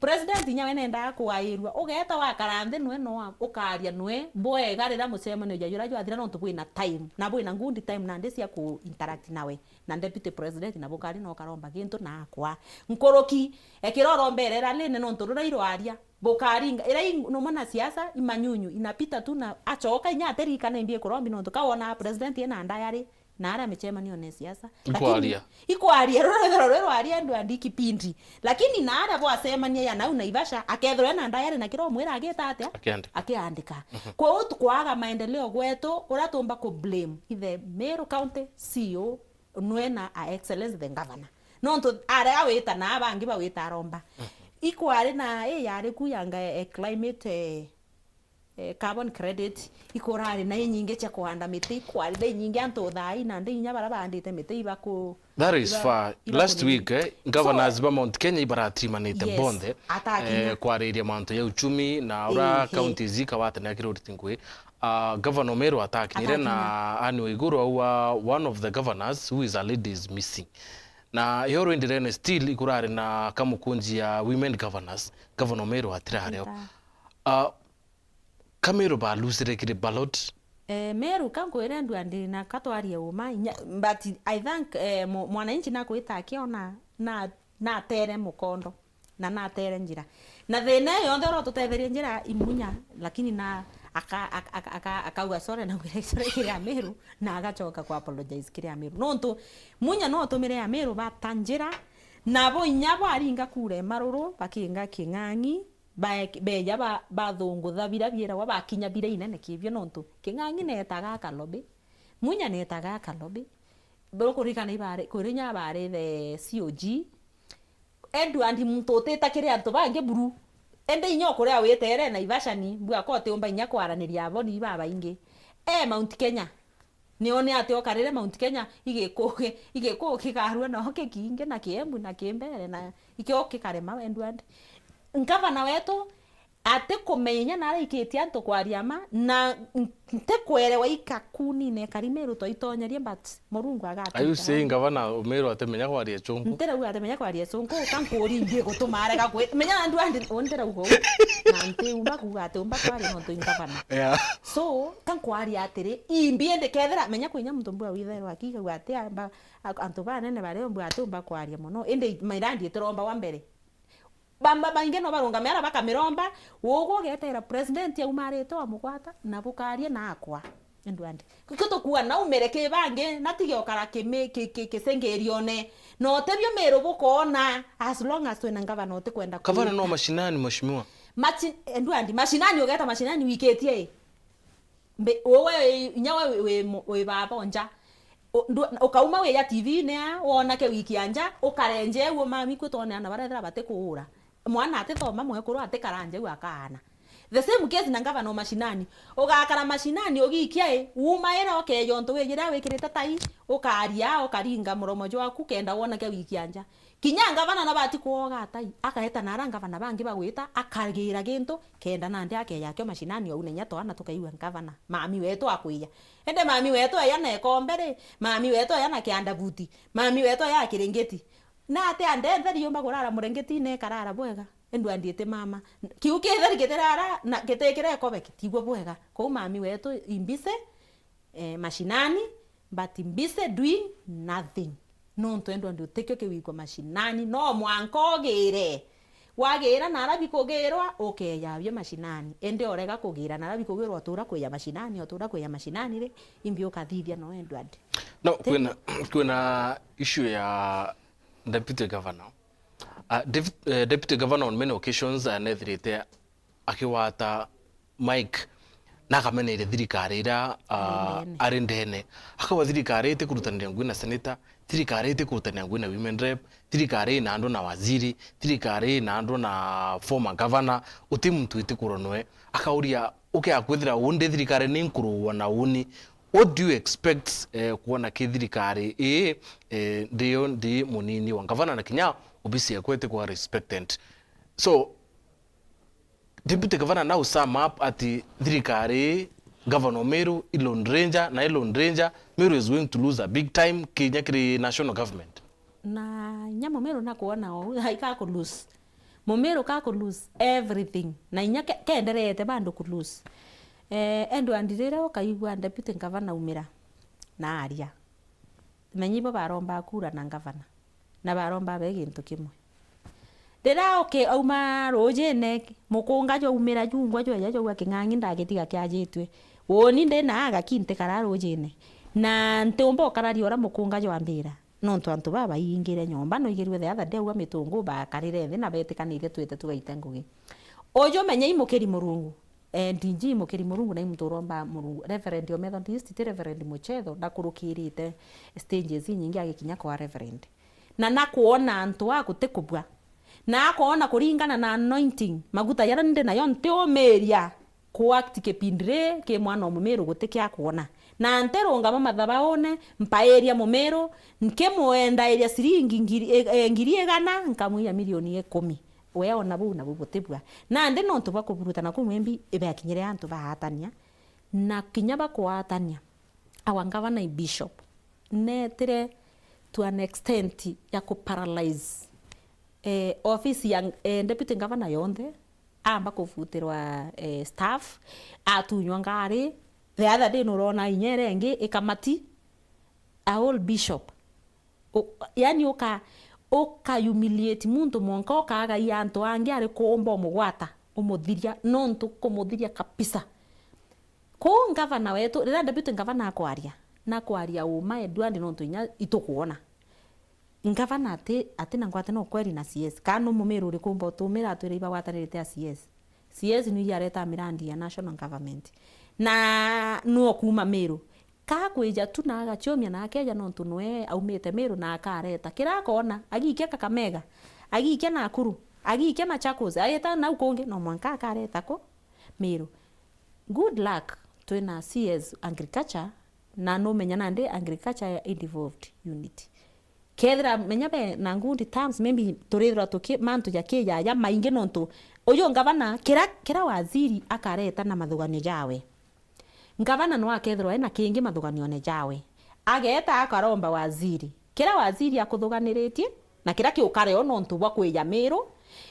President inya we nendaga kugairua, ugeeta wakara nthi nwe no ukaria nwe bwega riria mucemanio jwa jura jwathira, nontu bwina time, na bwina good time nandi cia ku interact nawe. Na deputy president na bukari no ukaromba gintu na akwa. Nkuruki, ekira urombeere rally-ini nontu ruria irwaria, bukaringa, ira i, no mwanasiasa, imanyunyu, inapita tu na acoka inya atirikana imbi ikurombi nontu ka wona president ena ndayari, na aria micemanio ne siasa. Lakini ikwaria. Ikwaria, ruru rwithirwa rwi rwaria andu andi kipindi. Lakini na aria bwacemania ya nau Naivasha, akethirwa ena ndayari na kira umwira agita atia? Akiandika. Akiandika. Mhm. Kwou tu-, kwaga maendeleo gwetu, uria tumba ku blame ithe Meru County C E O, nwe na a excellence the governor. Nontu aria wita na abangi bawita aromba. Mhm. Ikwari na, i yari ku yanga, eh, climate, eh, eh, carbon credit, ikurari na inyingi cia kuhanda miti, ikwari na inyingi antu thaai, na ndi inya bara bahandite miti ibaku-, That is iba-, far. Last week, eh, governors ba Mount Kenya ibaratimanite bonthe, atakinya, eh, kwariria mantu ya uchumi na ura counties ikawatanira kiri uriti ngui. Ah, Governor Meru atakinyire na Anne Waiguru aua one of the governors who is a lady is missing. Na yo rwindirene still ikurari na kamukunji ya women governors, Governor Meru atirario. Ah, Ka Meru balusire kiri ballot? Eh, Meru ka nkwire ndu andi na ka twarie uma, inya, but I thank, eh, mu-, mwananchi nakwita akiona na, natere mukondo na natere njira. Na thina iyo yonthe uria ututetherie njira imunya, lakini na aka-, aka-, aka-, aka-, akauga sorry na ngwira sorry kiri Ameru na agacoka ku apologize kiri Ameru. Nontu munya no utumire Ameru bata njira, nabo inya baringa kura maruru bakinga king'ang'i, Bae-, beeja ba-, bathungutha bira bieragwa bakinya bira inene kibio, nontu king'ang'i neetaga akalobi, munya neetaga akalobi. Bukurikana ibare, kuri inya bare the C O G, Edward muntu utita kiri antu bangi buru. Indi inya ukuria witeere Naivasha ni, mbua ka utiumba inya kwaraniria abo ni babaingi. E Mount Kenya. Nione ati okarire Mount Kenya, igiku-, igiku kikarua nao kikingi na kiembu na kimbere na ikio kikarema Edward. Ngavana wetu, Atikumenya na araikitie antu kwaria ma, na n-, ntikwerewa ikakunine kari Meru twaitonyerie, but Murungu agatuteithia. Are you saying gavana Meru atimenya kwaria Gicunku? Ntirauga atimenya kwaria Gicunku, ka nkuuria imbi igutuma arega kwi-, menya na ndua ndi-, u ndirauga uu. Na ntiumba kuuga ati umba kwaria nontu i ngavana. Yeah. So, ka nkwaria atiri, imbi indi kethira, menya kwinya muntu mbua withairwa akigagua ati amba, a-, antu banene baria mbua ati umba kwaria mono, indi mirandi itiromba wa mbere. Bamba baingi no barungame ara bakamiromba, ugu ugeteera president aumarite wamugwata, na bukarie na akwa. Ndwandi. Kio tukuuga naumire ki bangi, na tige ukara kimi-, ki-, ki-, kisengerione. No tebio Meru bukoona, as long as twina ngavana utikwenda. Gavana no kuita mashinani, mheshimiwa. Machi-, ndwandi, mashinani ugeeta mashinani wikitie i? Mbi-, we, we, inya we wi, wi, wi baba o nja. U-, ndu-, ukauma wija T V-ini aa, wonake wiki ya nja, ukarenje uo mami kwi twone ana barethira batikuura. Mwana atithoma, mwekuru atikara nja u akaana. The same case na ngavana o mashinani. Ugakara mashinani ugikia i, umaira ukeeja untu wijire wikirite tai, ukaria, ukaringa muromo jwaku kenda wonake wiki ya nja. Kinya ngavana nabati kwoga atai, akaeta na ara ngavana bangi bagwita, akagira gintu, kenda nandi akeeja akio mashinani ou na inya twana tukaigua ngavana, mami wetu akwija. Indi mami wetu eja na ikombe ri, mami wetu eja na kianda buti, mami wetu eja na kiringiti. Na ati ande ntheri yumba kurara muringitine ikarara bwega? Indi andiite mama. Kiu kitheri kitirara, na gitikira ikobe kitigwe bwega. Kou mami wetu imbise, eh, mashinani, but busy doing nothing. Nontu endwa ndi utikio kiwikwa mashinani, no mwanka ugire. Wagira na arabi kugirwa, ukeeja bio mashinani. Indi urega kugira na arabi kugirwa, utura kwija mashinani, utura kwija mashinani ri, imbi ukathithia no endwa ndi. No, kwina, kwina issue ya deputy governor. Ah, David, eh, deputy governor on many occasions, ah, nethirite akigwata mic na akameneria thirikari iria, ah, ari ndene. Ari ndene. Akauga thirikari itikurutaniria ngugi na senator, thirikari itikurutaniria ngugi na women rep, thirikari ina andu na waziri, thirikari ina andu na former governor, uti muntu itikurwa noe. Akauria, ukea kwithira undi thirikari ni nkuruwa na uni, what do you expect, eh, kuona ki thirikari ii, eh, ndiyo ndi munini wa ngavana na kinya obisi yakwa itikwa respected? So, Deputy Governor, now sum up ati thirikari, Governor Meru, i Lone Ranger, na i Lone Ranger, Meru is going to lose a big time kinya kiri national government. Na inya Mumeru nakwona ou, aika ku lose. Mumeru ka ku lose everything. Na inya ke-, kenderete bado ku lose. Eh, Edward, riria ukaigua Deputy Governor aumira na aria, menya ibo baromba kura na ngavana, na baromba be gintu kimwe. Riria uki-, auma rujine, mukunga jwaumira jungwa jweja jauga, "King'ang'i ndagitiga kiajitue. Uuni ndi na agaki ntikara rujine. Na ntiumba ukararia uria mukunga jwambira, nontu antu baba baingire nyomba, no igirue the other day auga mitungu bakarire nthi na betikanirie twite tugaite ngugi." Uju menya i mukiri Murungu. Eh, D G mukiri Murungu na i muntu uromba Murungu. Reverend o Methodist, ti Reverend Muchetho, ndakurukirite stages inyingi agikinya kwa Reverend. Na nakwona antu a gutikubua. Na akoona kuringana na anointing, maguta jaria ndi nayo ntiumiria ku act kipindi ri ki mwana o Mumiru guti kia kwona. Na ntirungama mathabaune, mpairia Mumiru, nkimwendairia ciringi ngiri, e, e, ngiri igana, nkamwiya milioni ikumi. We ona buu nabu butibua. Nandi nontu bwa kuburutana kuu mwimbi ibeakinyire antu baatania, na kinya bakwatania, our governor i bishop, netire to an extent ya ku paralyze, eh, office ya, eh, deputy governor yonthe, amba kubutirwa, eh, staff, atunywa ngari. The other day nurona inya iria ingi ikamati, a whole bishop. U-, yani uka-, uka humiliate muntu mwanka ukagaia antu angi ari kuumba umugwata, umuthiria, nontu kumuthiria kabisa. Kuu ngavana wetu, riria deputy ngavana akwaria, nakwaria uma Edward nontu inya itukwona. Ngavana ati, ati na ngwate no kweri na C S. Kana nu Mumiru uriku umba utumira atwire ibagwatanirite a C S? C S nu iareta mirandi ya national government. Na nu okuuma Miru. Kakwija tu na agaciumia na akeja nontu nwe aumite Miru na akareta. Kira akoona, agiikia Kakamega, agiikia Nakuru, agiikia Machakos, aita nau kungi, no mwanka akareta ku Miru. Good luck twina C S agriculture, na numenya nandi agriculture i devolved unit. Kethira menya be na good terms, maybe turithirwa tuki mantu ja kijaja maingi, nontu uyu ngavana, kira, kira waziri akareta na mathuganio jawe, ngavana no akethirwa ena kingi mathuganione jawe. Ageta akaromba waziri. Kira waziri akuthuganiritie, na kira kiukare o nontu bwa kwija Miru,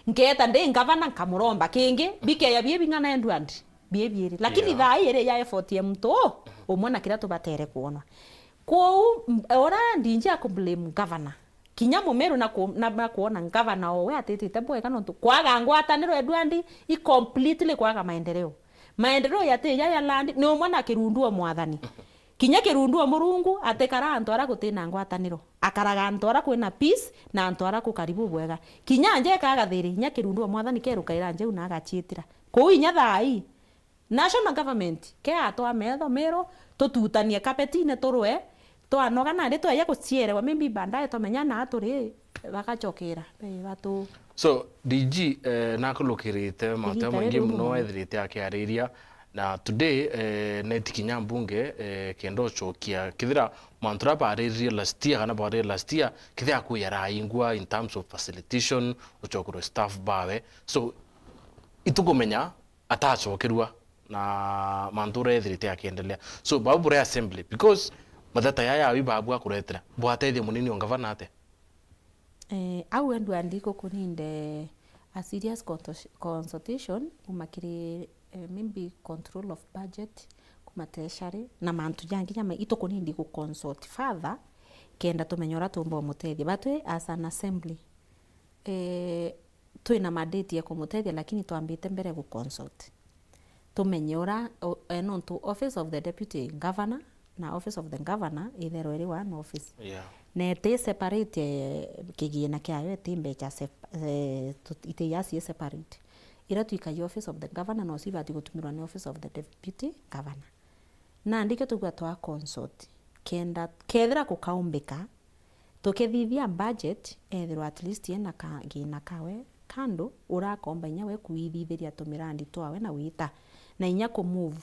nketa ndi ngavana nkamuromba kingi, bikeya bii bing'ana Edward, bii biiri. Lakini Yeah. thaa ii iri ya effort ya muntu u-, umwe na kira tubatere kwonwa. Kwou, m-, ora ndinjia ku blame ngavana. Kinya Mumiru na ku-, na, na kwona ngavana owe atitite bwega nontu kwaga ngwataniro Edward i completely kwaga maendeleo. Maendeleo yatija ya land ni umwe na Kirundu o mwathani. Kinya Kirundu o Murungu atikara antu ara gutina ngwataniro. Akaraga antu ara kwina peace na antu ara kukari bubwega. Kinya nje ikaga thiri, inya Kirundu o mwathani kerukaira njeu na agaciitira. Kuu inya thaa ii, National government, ke atwa metho Miru, tututanie kapetine turwe, twanoga nandi tweja gucierewa, maybe baadaye twamenya naa turi bagacokera, be batu. So, D G, eh, nakulukirite mauta Igita maingi riri muno rumu. Ethirite akiariria, na today, eh, neti kinya mbunge, eh, kenda ucokia, kethira mantu ra bariririe last year, kana bariririe last year, kethira akuya raingwa in terms of facilitation, ucokerwe staff bawe. So, itukumenya, atacokerua na mantu uria ethirite akiendelea. So, bau buri assembly, because mathata yaya awi babu akuretera, bwatethia munini o ngavana atia? Eh, au Edward ikukuninde a serious contos-, consultation kuma kiri, eh, maybe control of budget, kuma treasury, na mantu jangi jama itukunindi ku consult further, kenda tumenye uria tumba umutethia. But we as an assembly, eh, twina mandate ya kumutethia, lakini twambite mbere gu consult. Tumenye ura, o-, eh, nontu office of the deputy governor na office of the governor itherwa iri one office. Yeah. Na iti separate, eh, kigina kiayo iti mbecha sep-, eh, tut-, iti yaci separate. Ira twikagia office of the governor, no cibati gutumirwa ni office of the deputy governor. Nandi kio tugua twa consult, kenda, kethira gukaumbika, tukithithia budget, ethirwa at least ena ka-, kagina kawe kando, urakomba inya we kwithithiria tumirandi twawe na wita, na inya ku move,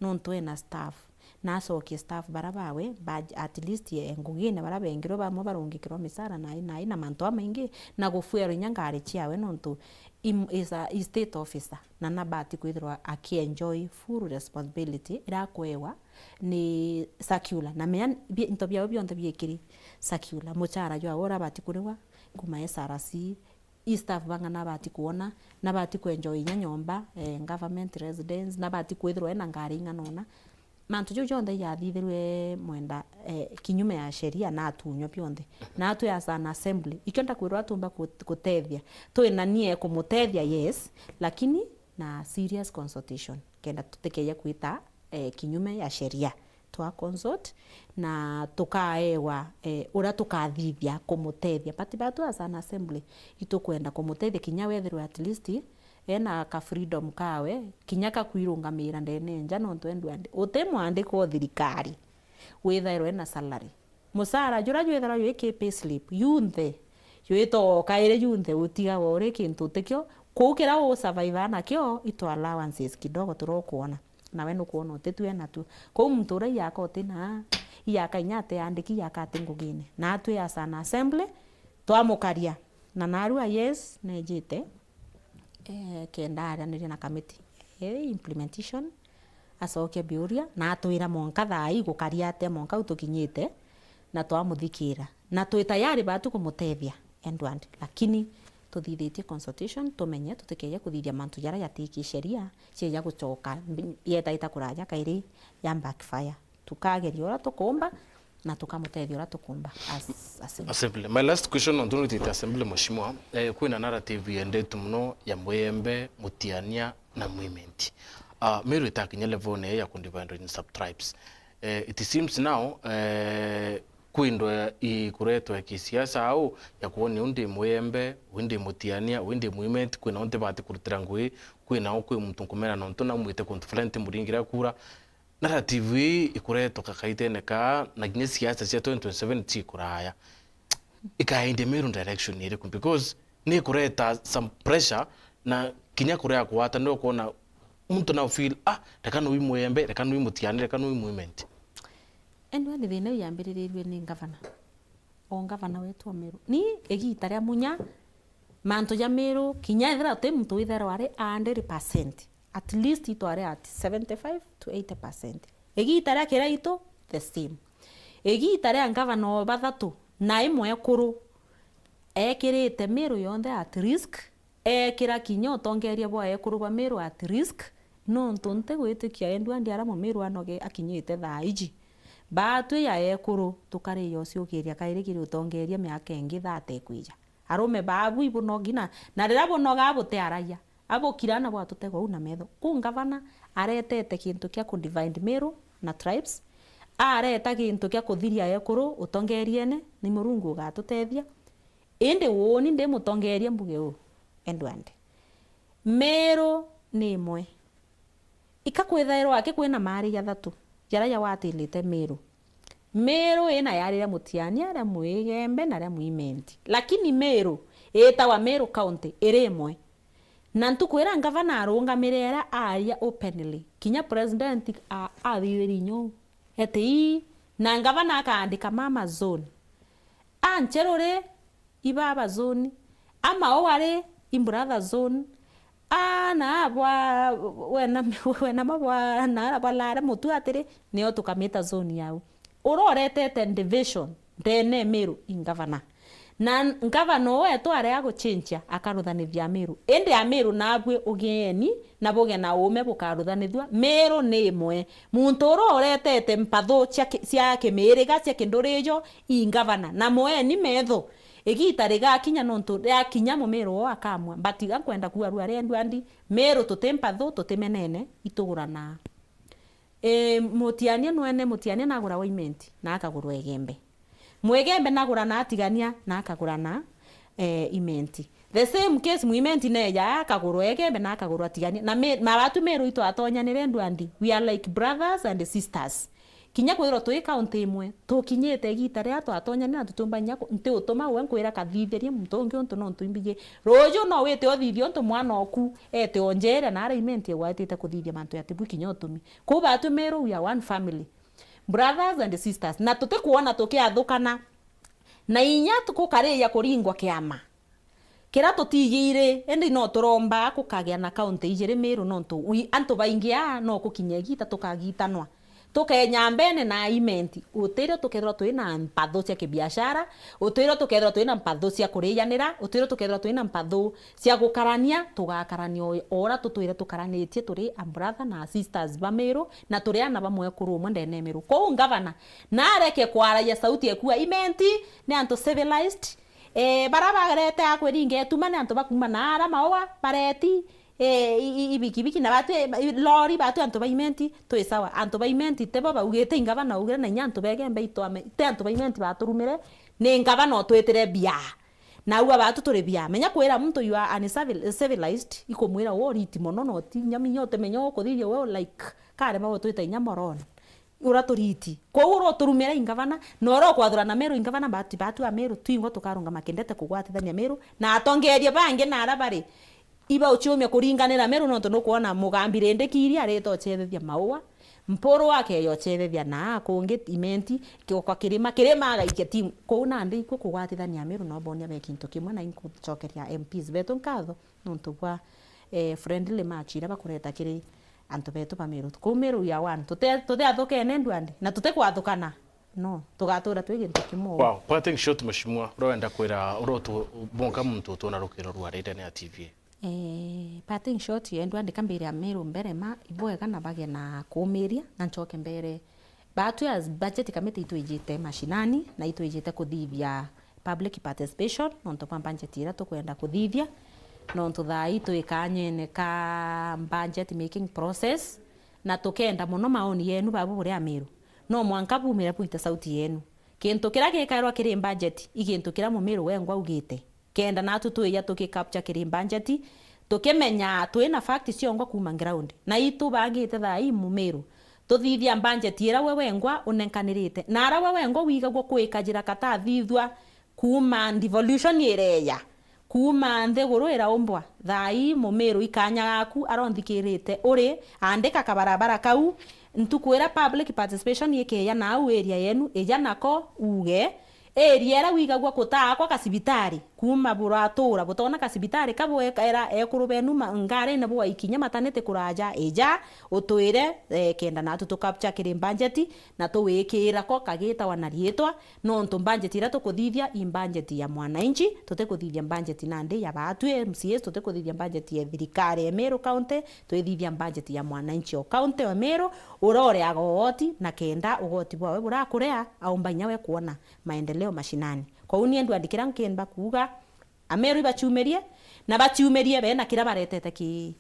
nontu ena staff, na acokie staff bara bawe, baj-, at least e ngugine bara bengirwe bamwe barungikirwa misara nai nai na mantu jamaingi, na gufuerwa inya ngari ciawe, nontu im-, is a, is state officer, na nabati kwithirwa aki enjoy full responsibility ira akwewa ni circular, na menya bi-, into biao bionthe biikiri circular, muchara jwawe urabati kuriwa kuma S R C, i staff bang'ana abati kwona, nabati kwenjoy inya nyomba, eh, government residence, nabati kwithirwa ena ngari ing'ana ona. Mantu jau jonthe ijathithirwe mwenda, eh, kinyume ya sheria, na atunywa bionthe. Na atwi as an assembly, ikio ndakwirwa atumba kut-, kutethia. Twina nia ya kumutethia, yes, lakini na serious consultation, kenda tutikeje kwita, eh, kinyume ya sheria. Twa consult na tukaewa, eh, uria tukathithia kumutethia. But batu as an assembly, itukwenda kumutethia kinya wethirwe at least ena ka freedom kawe, kinya ka kwirungamira ndene nja, nontu endwa ndi-, uti mwandiko o thirikari withairwe na salary. Mucara juria jwithirwa jwi ki payslip, yunthe, jwitoka iri yunthe, utigagwa uri kintu utikio, kuu kiria u survive nakio, itu allowances kidogo turia ukwona. Nawe nukwona utitue natu. Kou muntu uria iaka utina, iaka inya atiandiki, iaka ati ngugine. Na atwi as an assembly, twamukaria. Na narua, yes, nejite, eh, kenda araniria na kamiti. Eh, implementation, acokia biuria, na atwira mwanka thaa ii gukaria atia mwanka u tukinyite, na twamuthikira. Na twi tayari batu kumutethia, Edward, lakini tuthithitie consultation, tumenye tutikeje kuthithia mantu jaria jati kisheria, cieja gucoka, mbi-, yetaita kuraja kairi ya backfire. Tukageria uria tukumba, na tukamutethia uria tukumba as assembly. Assembly. My last question, nontu nwitite assembly, mheshimiwa, eh, kwina narrative yendetu muno ya Muyembe, Mutiania na Mwimenti. Ah, Meru itakinya level ne ya kundivide in subtribes. Eh, it seems now, eh, kwi indo ikuretwe kisiasa au ya kwona u ndi Muyembe, u ndi Mutiania, u ndi Mwimenti, kwina u ntibati kurutira ngugi, kwina u kwi muntu nkumena nontu naumite kuntu fulani ntimuringira kura. Narrative ii ikuretwa kakaitene kaa, na kinya siasa cia twenty twenty-seven cikuraya. Ikaendia Meru direction iriku? Because ni ikureta some pressure, na kinya kuria kugwatanira ukona muntu na feel, "Ah, reka nui Muyembe, reka nui Mutiani, reka nui Mwimenti." Anyway, ni thina iu yambiririrue ni ngavana. o ngavana wetu wa Meru. Ni igiita ria munya, mantu ja Meru, kinya ethira ti muntu withairwa ari a hundred percent, at least itware at seventy-five to eighty percent. Igiita ria Kiraitu, the same. Igiita ria ngavana o bathatu na imwe ekuru, ekirite Meru yonthe at risk, ekira kinya utongeria bwa ekuru ba Meru at risk, nontu ntigwitikia Edward ara Mumiru anoge akinyite thaa iji. Baatwi ya ekuru tukariya uciukiria kairi kiri utongeria miaka ingi thirty ikwija. Arume baabu ibunogi na, na riria bunogaa butiaragia, abukira na bwatutega uu na metho. Kuu ngavana aretete kintu kia ku divide Meru na tribes, areta kintu kia kuthiria ekuru utongeriene, ni Murungu ugatutethia. Indi uuni ndi mutongeria mbuge uu, Edward. Meru ni imwe. Ika kwithairwa aki kwina maari jathatu jaria jagwatirite Meru. Meru ina yari ria Mutiania, ria Mwigembe na ria Mwimenti. Lakini Meru itawa Meru County iri imwe. Na ntuku iria ngavana arungamire iria aaria openly, kinya president a-, athithirie inya uu. Eti ii, na ngavana akaandika mama zone. A Ncheru ri, i baba zone. A Maua ri, i brother zone. A na bwa, wena, wena ma bwa, na bwa Lare Mutu atiri, nio tukamita zone yau. Uria uretete division ndene Meru i ngavana. Na ngavana uu wetu aria aguchinchia akaruthanithia Meru. Indi Ameru naabui ugieni na buge na uume bukaruthanithua. Meru ni imwe. Muntu uria uretete mpathu cia ki-, cia kimiriga, cia kindurijo, i ngavana. Na mueni metho. Igiita rigakinya nontu riakinya Mumiru woo akamua. But iga nkwenda kuarua ria Edward, Meru tuti mpathu, tutimenene, ituguranaa. Ii, Mutiania nwene, Mutiania naguragwa Imenti, na akagurwa Igembe. Mwigembe nagurana Atigania, na akagurana, eh, Imenti. The same case, Mwimenti neja akagurwa Igembe, na akagurwa Atigania. Na mi-, mabatu Meru itwatonyanire Edward, we are like brothers and sisters. Kinya kwithirwa twi county imwe, tukinyite igiita riria twatonyanire na tutiumba inya ku-, nti utuma we nkwira kathithirie muntu ungi untu nontu imbiji. Ruuju no wite uthithie untu mwana oku ete onjere na ara Imenti egwatite kuthithia mantu yatibui kinya utumi. Kwou batu Meru, we are one family. Brothers and sisters. Na tutikwona tukiathukana. Na inya tukukariria kuringwa kiama. Kiria tutigiire, indi no turomba kukagia na county ijiri Meru nontu wi-, antu baingi aa no kukinya igiita tukagitanwa. Tukenya mbene na Imenti, utirio tukethirwa twina mpathu cia kibiashara, utirio tukethirwa twina mpathu cia kurijanira, utirio tukethirwa twina mpathu cia gukarania, tugakarania o, o uria tutwire tukaranitie turi a brother na sisters ba Meru, na turi ana ba mwekuru umwe ndene ya Meru. Kwou ngavana, nareke kwaragia sauti ekua Imenti, ni antu civilized, eh, bara barete akwiringa etuma ni antu bakuma na ara Maua, bareti, eh, i, i, ibikibiki na batu, i, lori batu antu ba Imenti, twi sawa. Antu ba Imenti tibo baugite ingavana augire na inya antu ba Igembe itwame, ti antu ba Imenti baturumire, ni ngavana utwitire bia. Na ua batu turi bia. Menya kwira muntu you are uncivilized, ikumwira we uriti mono na uti nyaminya utimenya ukuthithia we like, karema utwita inya moron. Ura turiti. Kwou ura uturumira ingavana, na ura ukwathurana Meru ingavana, batu, batu a Meru, twingwa tukarungama kendete kugwatithania Meru, na atongeria bangi na ara bari, iba uciumia kuringanira Meru, nontu nukwona Mugambi rindi kiri arita ucethethia Maua, Mpuru akeya ucethethia na kungi Imenti, kiokwa kirima, kirima agaikia timu. Kwou nandi ikwo kugwatithania Meru no bonia be kintu kimwe, na inkucokeria M Ps betu nkatho. Nontu bwa, eh, friendly match iria bakureta kiri antu betu ba Meru. Kuu Meru we are one. Tuti-, tutiathukene Edward, na tutikwathukana. No, tugatura twi gintu kimwe. Wow, parting shot, Mheshimiwa, uria wenda kwira, uria utu-, bonka muntu utuona rukiro rwa Ridene ya T V A? Eh, parting shot, Edward, kambire a Meru mbere ma, ibwega na bage na kumiria, na ncoke mbere Baatwi as budget committee itwijite mashinani na itwijite kuthithia public participation nontu bwa budget iria tukwenda kuthithia, nontu thaa ii twi kanyene ka budget making process, na tukenda mono maoni yenu babu buri Amiru. No mwanka bumire bwite sauti yenu. Kintu kiria gikairwa kiri budget i gintu kiria Mumiru wengwa augite. Kenda natu twija tuki capture kiri budget, tukimenya twina fact ciongwa kuuma ground. Na itubangite thaa ii Mumiru, tuthithia budget iria we wengwa unenkanirite. Na aria we wengwa wigagua kwikajira katathithua kuuma devolution ireeja, kuuma nthiguru iraumbwa. Thaa ii Mumiru i kanya gaku aria unthikirite uri, andika kabarabara kau, ntuku iria public participation ikeeja nau area yenu, ija nako uuge, Area ira wigagua kutaa kwa kasibitari, kuuma buratura butona kasibitari kabwekera ekuru benu ma-, ngarine bugaikinya matanite kuraja, ija utwire, eh, kenda natu tukapcha kiri mbanjeti, na tuwikira ko kagitawa na riitwa, nontu mbanjeti iria tukuthithia i mbanjeti ya mwananchi, tutikuthithia mbanjeti nandi ya baatwi M C As, tutikuthithia mbanjeti ya thirikari ya Meru County, twithithia mbanjeti ya mwananchi o county o Meru, uria ureaga ugoti, na kenda ugoti bwawe burakurea, aumba inya we kwona maendeleo mashinani. Kwou ni ndwandikira nkimba kuuga, Ameru ibachumirie, na bachumirie bena kiria baretete ki,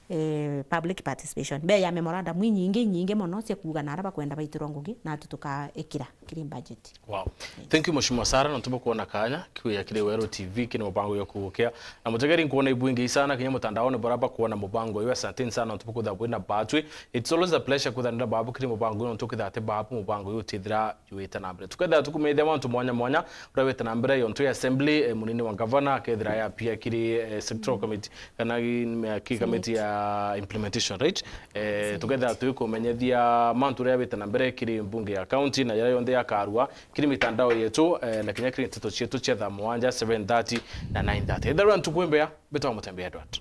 eh, public participation. Be ya memorandum inyingi, inyingi mono cia kuuga na aria bakwenda baitirwa ngugi, natu tukaikira kiri budget. Wow. Thank you, Mheshimiwa Sarah, nontu bukwona kanya kwija kiri Weru T V, kiri mubango yo kugukia. Na mutegeri, nkwona ibwingi sana kinya mutandaone bara bakwona mubango uyu. Asanteni sana nontu bukwithira bwina baatwi. It's always a pleasure kwithanira babu kiri mubango uyu, nontu kwithira ati babu mubango uyu utithira juite na mbere. Tukethira tukumithia mantu mwanya mwanya uria wite na mbere yontu ya assembly, eh, munini wa gavana akethira ya pia kiri, eh, sectoral committee, kana ki, ki committee ya implementation, right? Eh, tukethira twikumenyethia mantu uria wite na mbere kiri mbunge ya county na yaria yonthe ya Karua, kiri mitandao yetu, eh, na kinya kiri nteto cietu cia thaa mwanja, seven thirty na nine thirty. Ethirwa ntuku imbea, mbitwa Mutembea Edward.